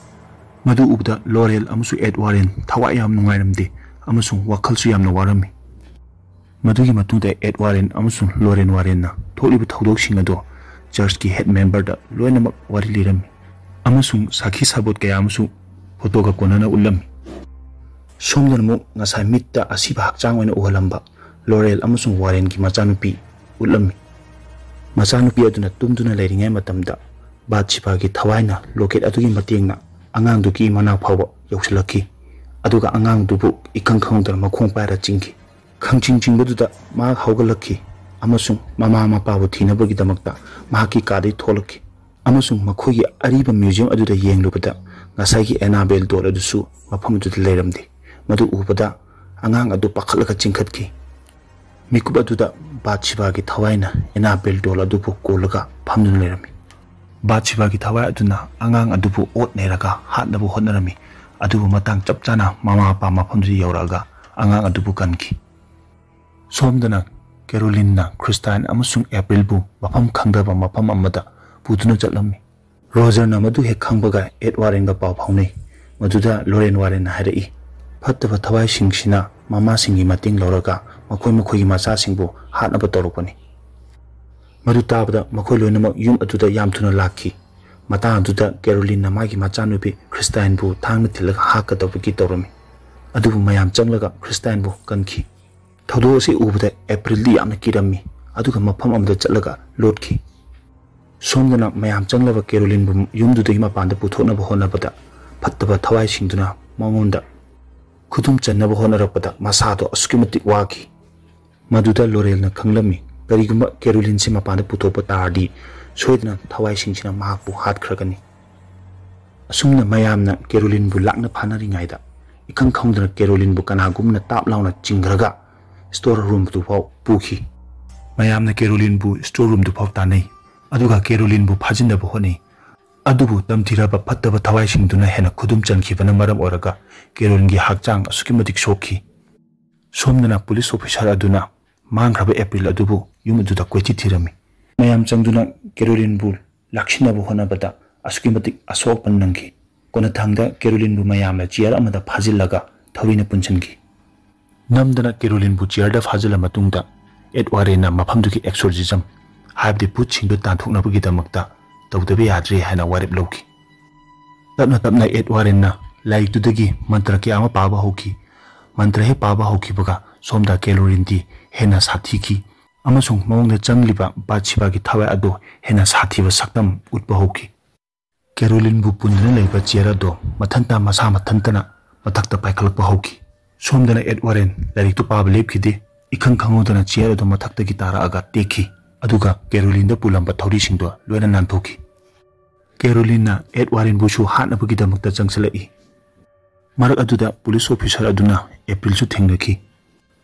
ꯃꯗꯨ ꯎꯕꯗ ꯂꯣꯔꯦꯜ ꯑꯃꯁꯨꯡ ꯑꯦꯗ ꯋꯥꯔꯦꯟ ꯊꯋꯥꯏ ꯌꯥꯝ ꯅꯨꯡꯉꯥꯏꯔꯝꯗꯦ ꯑꯃꯁꯨꯡ ꯋꯥꯈꯜꯁꯨ ꯌꯥꯝꯅ ꯋꯥꯔꯝꯃꯤ꯫ ꯃꯗꯨꯒꯤ ꯃꯇꯨꯡꯗ ꯑꯦꯗ ꯋꯥꯔꯦꯟ ꯑꯃꯁꯨꯡ ꯂꯣꯔꯦꯟ ꯋꯥꯔꯦꯟꯅ ꯊꯣꯛꯂꯤꯕ ꯊꯧꯗꯣꯛꯁꯤꯡ ꯑꯗꯣ ꯆꯔꯆꯀꯤ ꯍꯦꯗ ꯃꯦꯝꯕꯔꯗ ꯂꯣꯏꯅꯃꯛ ꯋꯥꯔꯤ ꯂꯤꯔꯝꯃꯤ ꯑꯃꯁꯨꯡ ꯁꯥꯈꯤ ꯁꯥꯕꯣꯠ ꯀꯌꯥ ꯑꯃꯁꯨ ꯐꯣꯇꯣꯒ ꯀꯣꯟꯅꯅ ꯎꯠꯂꯝꯃꯤ꯫ ꯁꯣꯝꯗꯅ ꯑꯃꯨꯛ ꯉꯁꯥꯏ ꯃꯤꯠꯇ ꯑꯁꯤꯕ ꯍꯛꯆꯥꯡ ꯑꯣꯏꯅ ꯎꯍꯜꯂꯝꯕ ꯂꯣꯔꯦꯜ ꯑꯃꯁꯨꯡ ꯋꯥꯔꯦꯟꯒꯤ ꯃꯆꯥꯅꯨꯄꯤ ꯎꯠꯂꯝꯃꯤ꯫ ꯃꯆꯥꯅꯨꯄꯤ ꯑꯗꯨꯅ ꯇꯨꯝꯗꯨꯅ ꯂꯩꯔꯤꯉꯩ ꯃꯇꯝꯗ ꯕꯥꯠꯁꯤꯕꯥꯒꯤ ꯊꯋꯥꯏꯅ ꯂꯣꯀꯦꯠ ꯑꯗꯨꯒꯤ ꯃꯇꯦꯡꯅ ꯑꯉꯥꯡꯗꯨꯒꯤ ꯃꯅꯥꯛ ꯐꯥꯎꯕ ꯌꯧꯁꯤꯜꯂꯛꯈꯤ꯫ ꯑꯗꯨꯒ ꯑꯉꯥꯡꯗꯨꯕꯨ ꯏꯈꯪ ꯈꯪꯍꯧꯗꯅ ꯃꯈꯣꯡ ꯄꯥꯏꯔ ꯆꯤꯡꯈꯤ꯫ ꯈꯪꯆꯤꯡ ꯆꯤꯡꯕꯗꯨꯗ ꯃꯍꯥꯛ ꯍꯧꯒꯠꯂꯛꯈꯤ ꯑꯃꯁꯨꯡ ꯃꯃꯥ ꯃꯄꯥꯕꯨ ꯊꯤꯅꯕꯒꯤꯗꯃꯛꯇ ꯃꯍꯥꯛꯀꯤ ꯀꯥꯗꯒꯤ ꯊꯣꯛꯂꯛꯈꯤ꯫ ꯑꯃꯁꯨꯡ ꯃꯈꯣꯏꯒꯤ ꯑꯔꯤꯕ ꯃ꯭ꯌꯨꯖꯤꯌꯝ ꯑꯗꯨꯗ ꯌꯦꯡꯂꯨꯕꯗ ꯉꯁꯥꯏꯒꯤ ꯑꯦꯅꯥꯕꯦꯜ ꯗꯣꯜ ꯑꯗꯨꯁꯨ ꯃꯐꯝ ꯑꯗꯨꯗ ꯂꯩꯔꯝꯗꯦ꯫ ꯃꯗꯨ ꯎꯕꯗ ꯑꯉꯥꯡ ꯑꯗꯨ ꯄꯥꯈꯠꯂꯒ ꯆꯤꯡꯈꯠꯈꯤ꯫ ꯃꯤꯀꯨꯞ ꯑꯗꯨꯗ ꯕꯥꯠꯁꯤꯕꯥꯒꯤ ꯊꯋꯥꯏꯅ ꯑꯦꯅꯥꯕꯦꯜ ꯗꯣꯜ ꯑꯗꯨꯕꯨ ꯀꯣꯜꯂꯒ ꯐꯝꯗꯨꯅ ꯂꯩꯔꯝꯃꯤ꯫ ꯕꯥꯠꯁꯤꯕꯥꯒꯤ ꯊꯋꯥꯏ ꯑꯗꯨꯅ ꯑꯉꯥꯡ ꯑꯗꯨꯕꯨ ꯑꯣꯠ ꯅꯩꯔꯒ ꯍꯥꯠꯅꯕ ꯍꯣꯠꯅꯔꯝꯃꯤ, ꯑꯗꯨꯕꯨ ꯃꯇꯥꯡ ꯆꯞ ꯆꯥꯅ ꯃꯃꯥ ꯃꯄꯥ ꯃꯐꯝꯗꯨꯗ ꯌꯧꯔꯛꯑꯒ ꯑꯉꯥꯡ ꯑꯗꯨꯕꯨ ꯀꯟꯈꯤ꯫ ꯁꯣꯝꯗꯅ ꯀꯦꯔꯣꯂꯤꯟꯅ ꯈ꯭ꯔꯤꯁꯇꯥꯏꯟ ꯑꯃꯁꯨꯡ ꯑꯦꯄ꯭ꯔꯤꯜꯕꯨ ꯃꯐꯝ ꯈꯪꯗꯕ ꯃꯐꯝ ꯑꯃꯗ ꯄꯨꯗꯨꯅ ꯆꯠꯂꯝꯃꯤ꯫ ꯔꯣꯖꯔꯅ ꯃꯗꯨ ꯍꯦꯛ ꯈꯪꯕꯒ ꯑꯦꯗꯋꯥꯔꯦꯟꯒ ꯄꯥꯎ ꯐꯥꯎꯅꯩ꯫ ꯃꯗꯨꯗ ꯂꯣꯔꯦꯟ ꯋꯥꯔꯦꯟꯅ ꯍꯥꯏꯔꯛꯏ, "ꯐꯠꯇꯕ ꯊꯋꯥꯏꯁꯤꯡꯁꯤꯅ ꯃꯃꯥꯁꯤꯡꯒꯤ ꯃꯇꯦꯡ ꯂꯧꯔꯒ ꯃꯈꯣꯏ ꯃꯈꯣꯏꯒꯤ ꯃꯆꯥꯁꯤꯡꯕꯨ ꯍꯥꯠꯅꯕ ꯇꯧꯔꯛꯄꯅꯤ꯫" ꯃꯗꯨ ꯇꯥꯕꯗ ꯃꯈꯣꯏ ꯂꯣꯏꯅꯃꯛ ꯌꯨꯝ ꯑꯗꯨꯗ ꯌꯥꯝ ꯊꯨꯅ ꯂꯥꯛꯈꯤ꯫ ꯃꯇꯥꯡ ꯑꯗꯨꯗ ꯀꯦꯔꯣꯂꯤꯟꯅ ꯃꯥꯒꯤ ꯃꯆꯥꯅꯨꯄꯤ ꯈ꯭ꯔꯤꯁꯇꯥꯏꯟꯕꯨ ꯊꯥꯡꯅ ꯊꯤꯜꯂꯒ ꯍꯥꯠꯀꯗꯕꯒꯤ ꯇꯧꯔꯝꯃꯤ꯫ ꯑꯗꯨꯕꯨ ꯃꯌꯥꯝ ꯆꯪꯂꯒ ꯈ꯭ꯔꯤꯁꯇꯥꯏꯟꯕꯨ ꯀꯟꯈꯤ꯫ ꯊꯧꯗꯣꯛ ꯑꯁꯤ ꯎꯕꯗ ꯑꯦꯄ꯭ꯔꯤꯜꯗꯤ ꯌꯥꯝꯅ ꯀꯤꯔꯝꯃꯤ, ꯑꯗꯨꯒ ꯃꯐꯝ ꯑꯃꯗ ꯆꯠꯂꯒ ꯂꯣꯠꯈꯤ꯫ ꯁꯣꯝꯗꯅ ꯃꯌꯥꯝ ꯆꯪꯂꯕ ꯀꯦꯔꯣꯂꯤꯟꯕꯨ ꯌꯨꯝꯗꯨꯗꯒꯤ ꯃꯄꯥꯟꯗ ꯄꯨꯊꯣꯛꯅꯕ ꯍꯣꯠꯅꯕꯗ ꯐꯠꯇꯕ ꯊꯋꯥꯏꯁꯤꯡꯗꯨꯅ ꯃꯉꯣꯟꯗ ꯈꯨꯗꯨꯝ ꯆꯟꯅꯕ ꯍꯣꯠꯅꯔꯛꯄꯗ ꯃꯁꯥꯗꯣ ꯑꯁꯨꯛꯀꯤ ꯃꯇꯤꯛ ꯋꯥꯈꯤ꯫ ꯃꯗꯨꯗ ꯂꯣꯔꯦꯜꯅ ꯈꯪꯂꯝꯃꯤ, ꯀꯔꯤꯒꯨꯝꯕ ꯀꯦꯔꯣꯂꯤꯟꯁꯤ ꯃꯄꯥꯟꯗ ꯄꯨꯊꯣꯛꯄ ꯇꯥꯔꯗꯤ ꯁꯣꯏꯗꯅ ꯊꯋꯥꯏꯁꯤꯡꯁꯤꯅ ꯃꯍꯥꯛꯄꯨ ꯍꯥꯠꯈ꯭ꯔꯒꯅꯤ꯫ ꯑꯁꯨꯝꯅ ꯃꯌꯥꯝꯅ ꯀꯦꯔꯣꯂꯤꯟꯕꯨ ꯂꯥꯛꯅ ꯐꯥꯅꯔꯤꯉꯩꯗ ꯏꯈꯪ ꯈꯪꯗꯅ ꯀꯦꯔꯣꯂꯤꯟꯕꯨ ꯀꯅꯥꯒꯨꯝꯅ ꯇꯥꯞ ꯂꯥꯎꯅ ꯆꯤꯡꯈ꯭ꯔꯒ ꯁ꯭ꯇꯣꯔ ꯔꯨꯝꯗꯨꯐꯥꯎ ꯄꯨꯈꯤ꯫ ꯃꯌꯥꯝꯅ ꯀꯦꯔꯣꯂꯤꯟꯕꯨ ꯁ꯭ꯇꯣꯔ ꯔꯨꯝꯗꯨꯐꯥꯎ ꯇꯥꯟꯅꯩ, ꯑꯗꯨꯒ ꯀꯦꯔꯣꯂꯤꯟꯕꯨ ꯐꯥꯖꯤꯟꯅꯕ ꯍꯣꯠꯅꯩ꯫ ꯑꯗꯨꯕꯨ ꯇꯝꯊꯤꯔꯕ ꯐꯠꯇꯕ ꯊꯋꯥꯏꯁꯤꯡꯗꯨꯅ ꯍꯦꯟꯅ ꯈꯨꯗꯨꯝ ꯆꯟꯈꯤꯕꯅ ꯃꯔꯝ ꯑꯣꯏꯔꯒ ꯀꯦꯔꯣꯂꯤꯟꯒꯤ ꯍꯛꯆꯥꯡ ꯑꯁꯨꯛꯀꯤ ꯃꯇꯤꯛ ꯁꯣꯛꯈꯤ꯫ ꯁꯣꯝꯗꯅ ꯄꯨꯂꯤꯁ ꯑꯣꯐꯤꯁꯥꯔ ꯑꯗꯨꯅ ꯃꯥꯡꯈ꯭ꯔꯕ ꯑꯦꯄ꯭ꯔꯤꯜ ꯑꯗꯨꯕꯨ ꯌꯨꯝ ꯑꯗꯨꯗ ꯀꯣꯏꯊꯤ ꯊꯤꯔꯝꯃꯤ꯫ ꯃꯌꯥꯝ ꯆꯪꯗꯨꯅ ꯀꯦꯔꯣꯂꯤꯟꯕꯨ ꯂꯥꯛꯁꯤꯟꯅꯕ ꯍꯣꯠꯅꯕꯗ ꯑꯁꯨꯛꯀꯤ ꯃꯇꯤꯛ ꯑꯁꯣꯛ ꯑꯄꯟ ꯅꯪꯈꯤ꯫ ꯀꯣꯟꯅꯊꯪꯗ ꯀꯦꯔꯣꯂꯤꯟꯕꯨ ꯃꯌꯥꯝꯅ ꯆꯤꯌꯔ ꯑꯃꯗ ꯐꯥꯖꯤꯜꯂꯒ ꯊꯧꯔꯤꯅ ꯄꯨꯟꯁꯤꯟꯈꯤ꯫ ꯅꯝꯗꯅ ꯀꯦꯔꯣꯂꯤꯟꯕꯨ ꯆꯤꯌꯔꯗ ꯐꯥꯖꯤꯜꯂ ꯃꯇꯨꯡꯗ ꯑꯦꯗ ꯋꯥꯔꯦꯟꯅ ꯃꯐꯝꯗꯨꯒꯤ ꯑꯦꯛꯁꯣꯔꯁꯤꯖꯝ, ꯍꯥꯏꯕꯗꯤ ꯚꯨꯠꯁꯤꯡꯗꯨ ꯇꯥꯟꯊꯣꯛꯅꯕꯒꯤꯗꯃꯛꯇ ꯇꯧꯗꯕ ꯌꯥꯗ꯭ꯔꯦ ꯍꯥꯏꯅ ꯋꯥꯔꯦꯞ ꯂꯧꯈꯤ꯫ ꯇꯞꯅ ꯇꯞꯅ ꯑꯦꯗ ꯋꯥꯔꯦꯟꯅ ꯂꯥꯏꯔꯤꯛꯇꯨꯗꯒꯤ ꯃꯟꯇ꯭ꯔ ꯀꯌꯥ ꯑꯃ ꯄꯥꯕ ꯍꯧꯈꯤ꯫ ꯃꯟꯇ꯭ꯔ ꯍꯦꯛ ꯄꯥꯕ ꯍꯧꯈꯤꯕꯒ ꯁꯣꯝꯗ ꯀꯦꯔꯣꯂꯤꯟꯗꯤ ꯍꯦꯟꯅ ꯁꯥꯊꯤꯈꯤ ꯑꯃꯁꯨꯡ ꯃꯉꯣꯟꯗ ꯆꯪꯂꯤꯕ ꯕꯥꯠꯁꯤꯕꯥꯒꯤ ꯊꯋꯥꯏ ꯑꯗꯨ ꯍꯦꯟꯅ ꯁꯥꯊꯤꯕ ꯁꯛꯇꯝ ꯎꯠꯄ ꯍꯧꯈꯤ꯫ ꯀꯦꯔꯣꯂꯤꯟꯕꯨ ꯄꯨꯟꯗꯨꯅ ꯂꯩꯕ ꯆꯤꯌꯔ ꯑꯗꯨ ꯃꯊꯟꯇ ꯃꯁꯥ ꯃꯊꯟꯇꯅ ꯃꯊꯛꯇ ꯄꯥꯏꯈꯠꯂꯛꯄ ꯍꯧꯈꯤ꯫ ꯁꯣꯝꯗꯅ ꯑꯦꯗ ꯋꯥꯔꯦꯟ ꯂꯥꯏꯔꯤꯛꯇꯨ ꯄꯥꯕ ꯂꯦꯞꯈꯤꯗꯦ꯫ ꯏꯈꯪ ꯈꯪꯍꯧꯗꯅ ꯆꯤꯌꯔ ꯑꯗꯨ ꯃꯊꯛꯇꯒꯤ ꯇꯥꯔꯛꯑꯒ ꯇꯦꯛꯈꯤ, ꯑꯗꯨꯒ ꯀꯦꯔꯣꯂꯤꯟꯗ ꯄꯨꯜꯂꯝꯕ ꯊꯧꯔꯤꯁꯤꯡꯗꯣ ꯂꯣꯏꯅ ꯅꯥꯟꯊꯣꯛꯈꯤ꯫ ꯀꯦꯔꯣꯂꯤꯟꯅ ꯑꯦꯗ ꯋꯥꯔꯦꯟꯕꯨꯁꯨ ꯍꯥꯠꯅꯕꯒꯤꯗꯃꯛꯇ ꯆꯪꯁꯤꯜꯂꯛꯏ꯫ ꯃꯔꯛ ꯑꯗꯨꯗ ꯄꯨꯂꯤꯁ ꯑꯣꯐꯤꯁꯔ ꯑꯗꯨꯅ ꯑꯦꯄ꯭ꯔꯤꯜꯁꯨ ꯊꯦꯡꯅꯈꯤ꯫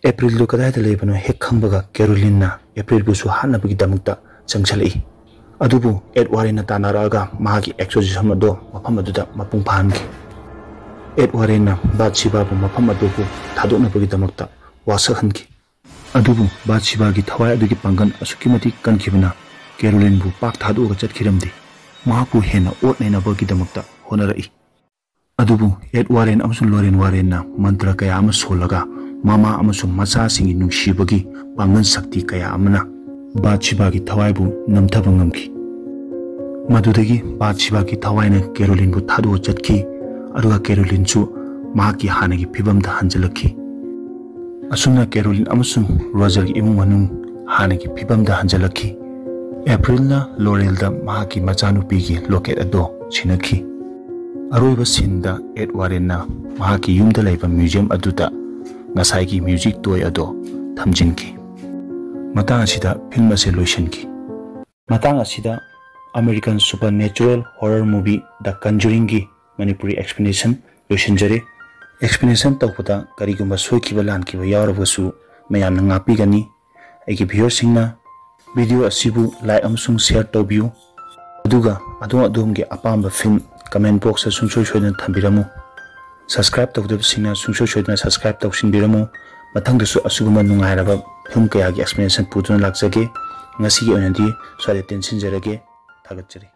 ꯑꯦꯄ꯭ꯔꯤꯜꯗꯨ ꯀꯗꯥꯏꯗ ꯂꯩꯕꯅꯣ ꯍꯦꯛ ꯈꯪꯕꯒ ꯀꯦꯔꯣꯂꯤꯟꯅ ꯑꯦꯄ꯭ꯔꯤꯜꯕꯨꯁꯨ ꯍꯥꯠꯅꯕꯒꯤꯗꯃꯛꯇ ꯆꯪꯁꯤꯜꯂꯛꯏ꯫ ꯑꯗꯨꯕꯨ ꯑꯦꯗ ꯋꯥꯔꯦꯟꯅ ꯇꯥꯟꯅꯔꯛꯑꯒ ꯃꯍꯥꯛꯀꯤ ꯑꯦꯛꯁꯣꯔꯁꯤꯖꯝ ꯑꯗꯣ ꯃꯐꯝ ꯑꯗꯨꯗ ꯃꯄꯨꯡ ꯐꯥꯍꯟꯈꯤ꯫ ꯑꯦꯗ ꯋꯥꯔꯦꯟꯅ ꯕꯥꯠꯁꯤꯕꯥꯕꯨ ꯃꯐꯝ ꯑꯗꯨꯕꯨ ꯊꯥꯗꯣꯛꯅꯕꯒꯤꯗꯃꯛꯇ ꯋꯥꯁꯛꯍꯟꯈꯤ꯫ ꯑꯗꯨꯕꯨ ꯕꯥꯠꯁꯤꯕꯥꯒꯤ ꯊꯋꯥꯏ ꯑꯗꯨꯒꯤ ꯄꯥꯡꯒꯜ ꯑꯁꯨꯛꯀꯤ ꯃꯇꯤꯛ ꯀꯟꯈꯤꯕꯅ ꯀꯦꯔꯣꯂꯤꯟꯕꯨ ꯄꯥꯛ ꯊꯥꯗꯣꯛꯑꯒ ꯆꯠꯈꯤꯔꯝꯗꯦ꯫ ꯃꯍꯥꯛꯄꯨ ꯍꯦꯟꯅ ꯑꯣꯠ ꯅꯩꯅꯕꯒꯤꯗꯃꯛꯇ ꯍꯣꯠꯅꯔꯛꯏ꯫ ꯑꯗꯨꯕꯨ ꯑꯦꯗ ꯋꯥꯔꯦꯟ ꯑꯃꯁꯨꯡ ꯂꯣꯔꯦꯟ ꯋꯥꯔꯦꯟꯅ ꯃꯟꯇ꯭ꯔ ꯀꯌꯥ ꯑꯃ ꯁꯣꯜꯂꯒ ꯃꯃꯥ ꯑꯃꯁꯨꯡ ꯃꯆꯥꯁꯤꯡꯒꯤ ꯅꯨꯡꯁꯤꯕꯒꯤ ꯄꯥꯡꯒꯜ ꯁꯛꯇꯤ ꯀꯌꯥ ꯑꯃꯅ ꯕꯥꯠꯁꯤꯕꯥꯒꯤ ꯊꯋꯥꯏꯕꯨ ꯅꯝꯊꯕ ꯉꯝꯈꯤ꯫ ꯃꯗꯨꯗꯒꯤ ꯕꯥꯠꯁꯤꯕꯥꯒꯤ ꯊꯋꯥꯏꯅ ꯀꯦꯔꯣꯂꯤꯟꯕꯨ ꯊꯥꯗꯣꯛꯑ ꯆꯠꯈꯤ, ꯑꯗꯨꯒ ꯀꯦꯔꯣꯂꯤꯟꯁꯨ ꯃꯍꯥꯛꯀꯤ ꯍꯥꯟꯅꯒꯤ ꯐꯤꯕꯝꯗ ꯍꯟꯖꯤꯜꯂꯛꯈꯤ꯫ ꯑꯁꯨꯝꯅ ꯀꯦꯔꯣꯂꯤꯟ ꯑꯃꯁꯨꯡ ꯔꯣꯖꯔꯒꯤ ꯏꯃꯨꯡ ꯃꯅꯨꯡ ꯍꯥꯟꯅꯒꯤ ꯐꯤꯕꯝꯗ ꯍꯟꯖꯤꯜꯂꯛꯈꯤ꯫ ꯑꯦꯄ꯭ꯔꯤꯜꯅ ꯂꯣꯔꯦꯜꯗ ꯃꯍꯥꯛꯀꯤ ꯃꯆꯥꯅꯨꯄꯤꯒꯤ ꯂꯣꯀꯦꯠ ꯑꯗꯨ ꯁꯤꯟꯅꯈꯤ꯫ ꯑꯔꯣꯏꯕ ꯁꯤꯟꯗ ꯑꯦꯗ ꯋꯥꯔꯦꯟꯅ ꯃꯍꯥꯛꯀꯤ ꯌꯨꯝꯗ ꯂꯩꯕ ꯃ꯭ꯌꯨꯖꯤꯌꯝ ꯑꯗꯨꯗ ꯉꯁꯥꯏꯒꯤ ꯃ꯭ꯌꯨꯖꯤꯛ ꯇꯣꯏ ꯑꯗꯨ ꯊꯝꯖꯤꯟꯈꯤ꯫ ꯃꯇꯥꯡ ꯑꯁꯤꯗ ꯐꯤꯜꯝ ꯑꯁꯤ ꯂꯣꯏꯁꯤꯟꯈꯤ꯫ ꯃꯇꯥꯡ ꯑꯁꯤꯗ American supernatural horror movie The Conjuringꯒꯤ Manipuri explanation ꯂꯣꯏꯁꯤꯟꯖꯔꯦ꯫ Explanation ꯇꯧꯕꯗ ꯀꯔꯤꯒꯨꯝꯕ ꯁꯣꯏꯈꯤꯕ ꯂꯥꯟꯈꯤꯕ ꯌꯥꯎꯔꯕꯁꯨ ꯃꯌꯥꯝꯅ ꯉꯥꯛꯄꯤꯒꯅꯤ꯫ ꯑꯩꯒꯤ viewerꯁꯤꯡꯅ video ꯑꯁꯤꯕꯨ like ꯑꯃꯁꯨꯡ share ꯇꯧꯕꯤꯌꯨ꯫ ꯑꯗꯨꯒ ꯑꯗꯣꯝ ꯑꯗꯣꯝꯒꯤ ꯑꯄꯥꯝꯕ ꯐꯤꯜꯝ comment boxꯇ ꯁꯨꯡꯁꯣꯏ ꯁꯣꯏꯗꯅ ꯊꯝꯕꯤꯔꯝꯃꯨ꯫ Subscribe ꯇꯧꯗꯕꯁꯤꯡꯅ ꯁꯨꯡꯁꯣꯏ ꯁꯣꯏꯗꯅ subscribe ꯇꯧꯁꯤꯟꯕꯤꯔꯝꯃꯨ꯫ ꯃꯊꯪꯗꯁꯨ ꯑꯁꯤꯒꯨꯝꯕ ꯅꯨꯡꯉꯥꯏꯔꯕ ꯐꯤꯜꯝ ꯀꯌꯥꯒꯤ explanation ꯄꯨꯗꯨꯅ ꯂꯥꯛꯆꯒꯦ꯫ ꯉꯁꯤꯒꯤ ꯑꯣꯏꯅꯗꯤ ꯁ꯭ꯋꯥꯏꯗ ꯇꯦꯟꯁꯤꯟꯖꯔꯒꯦ꯫ ꯊꯥꯒꯠꯆꯔꯤ꯫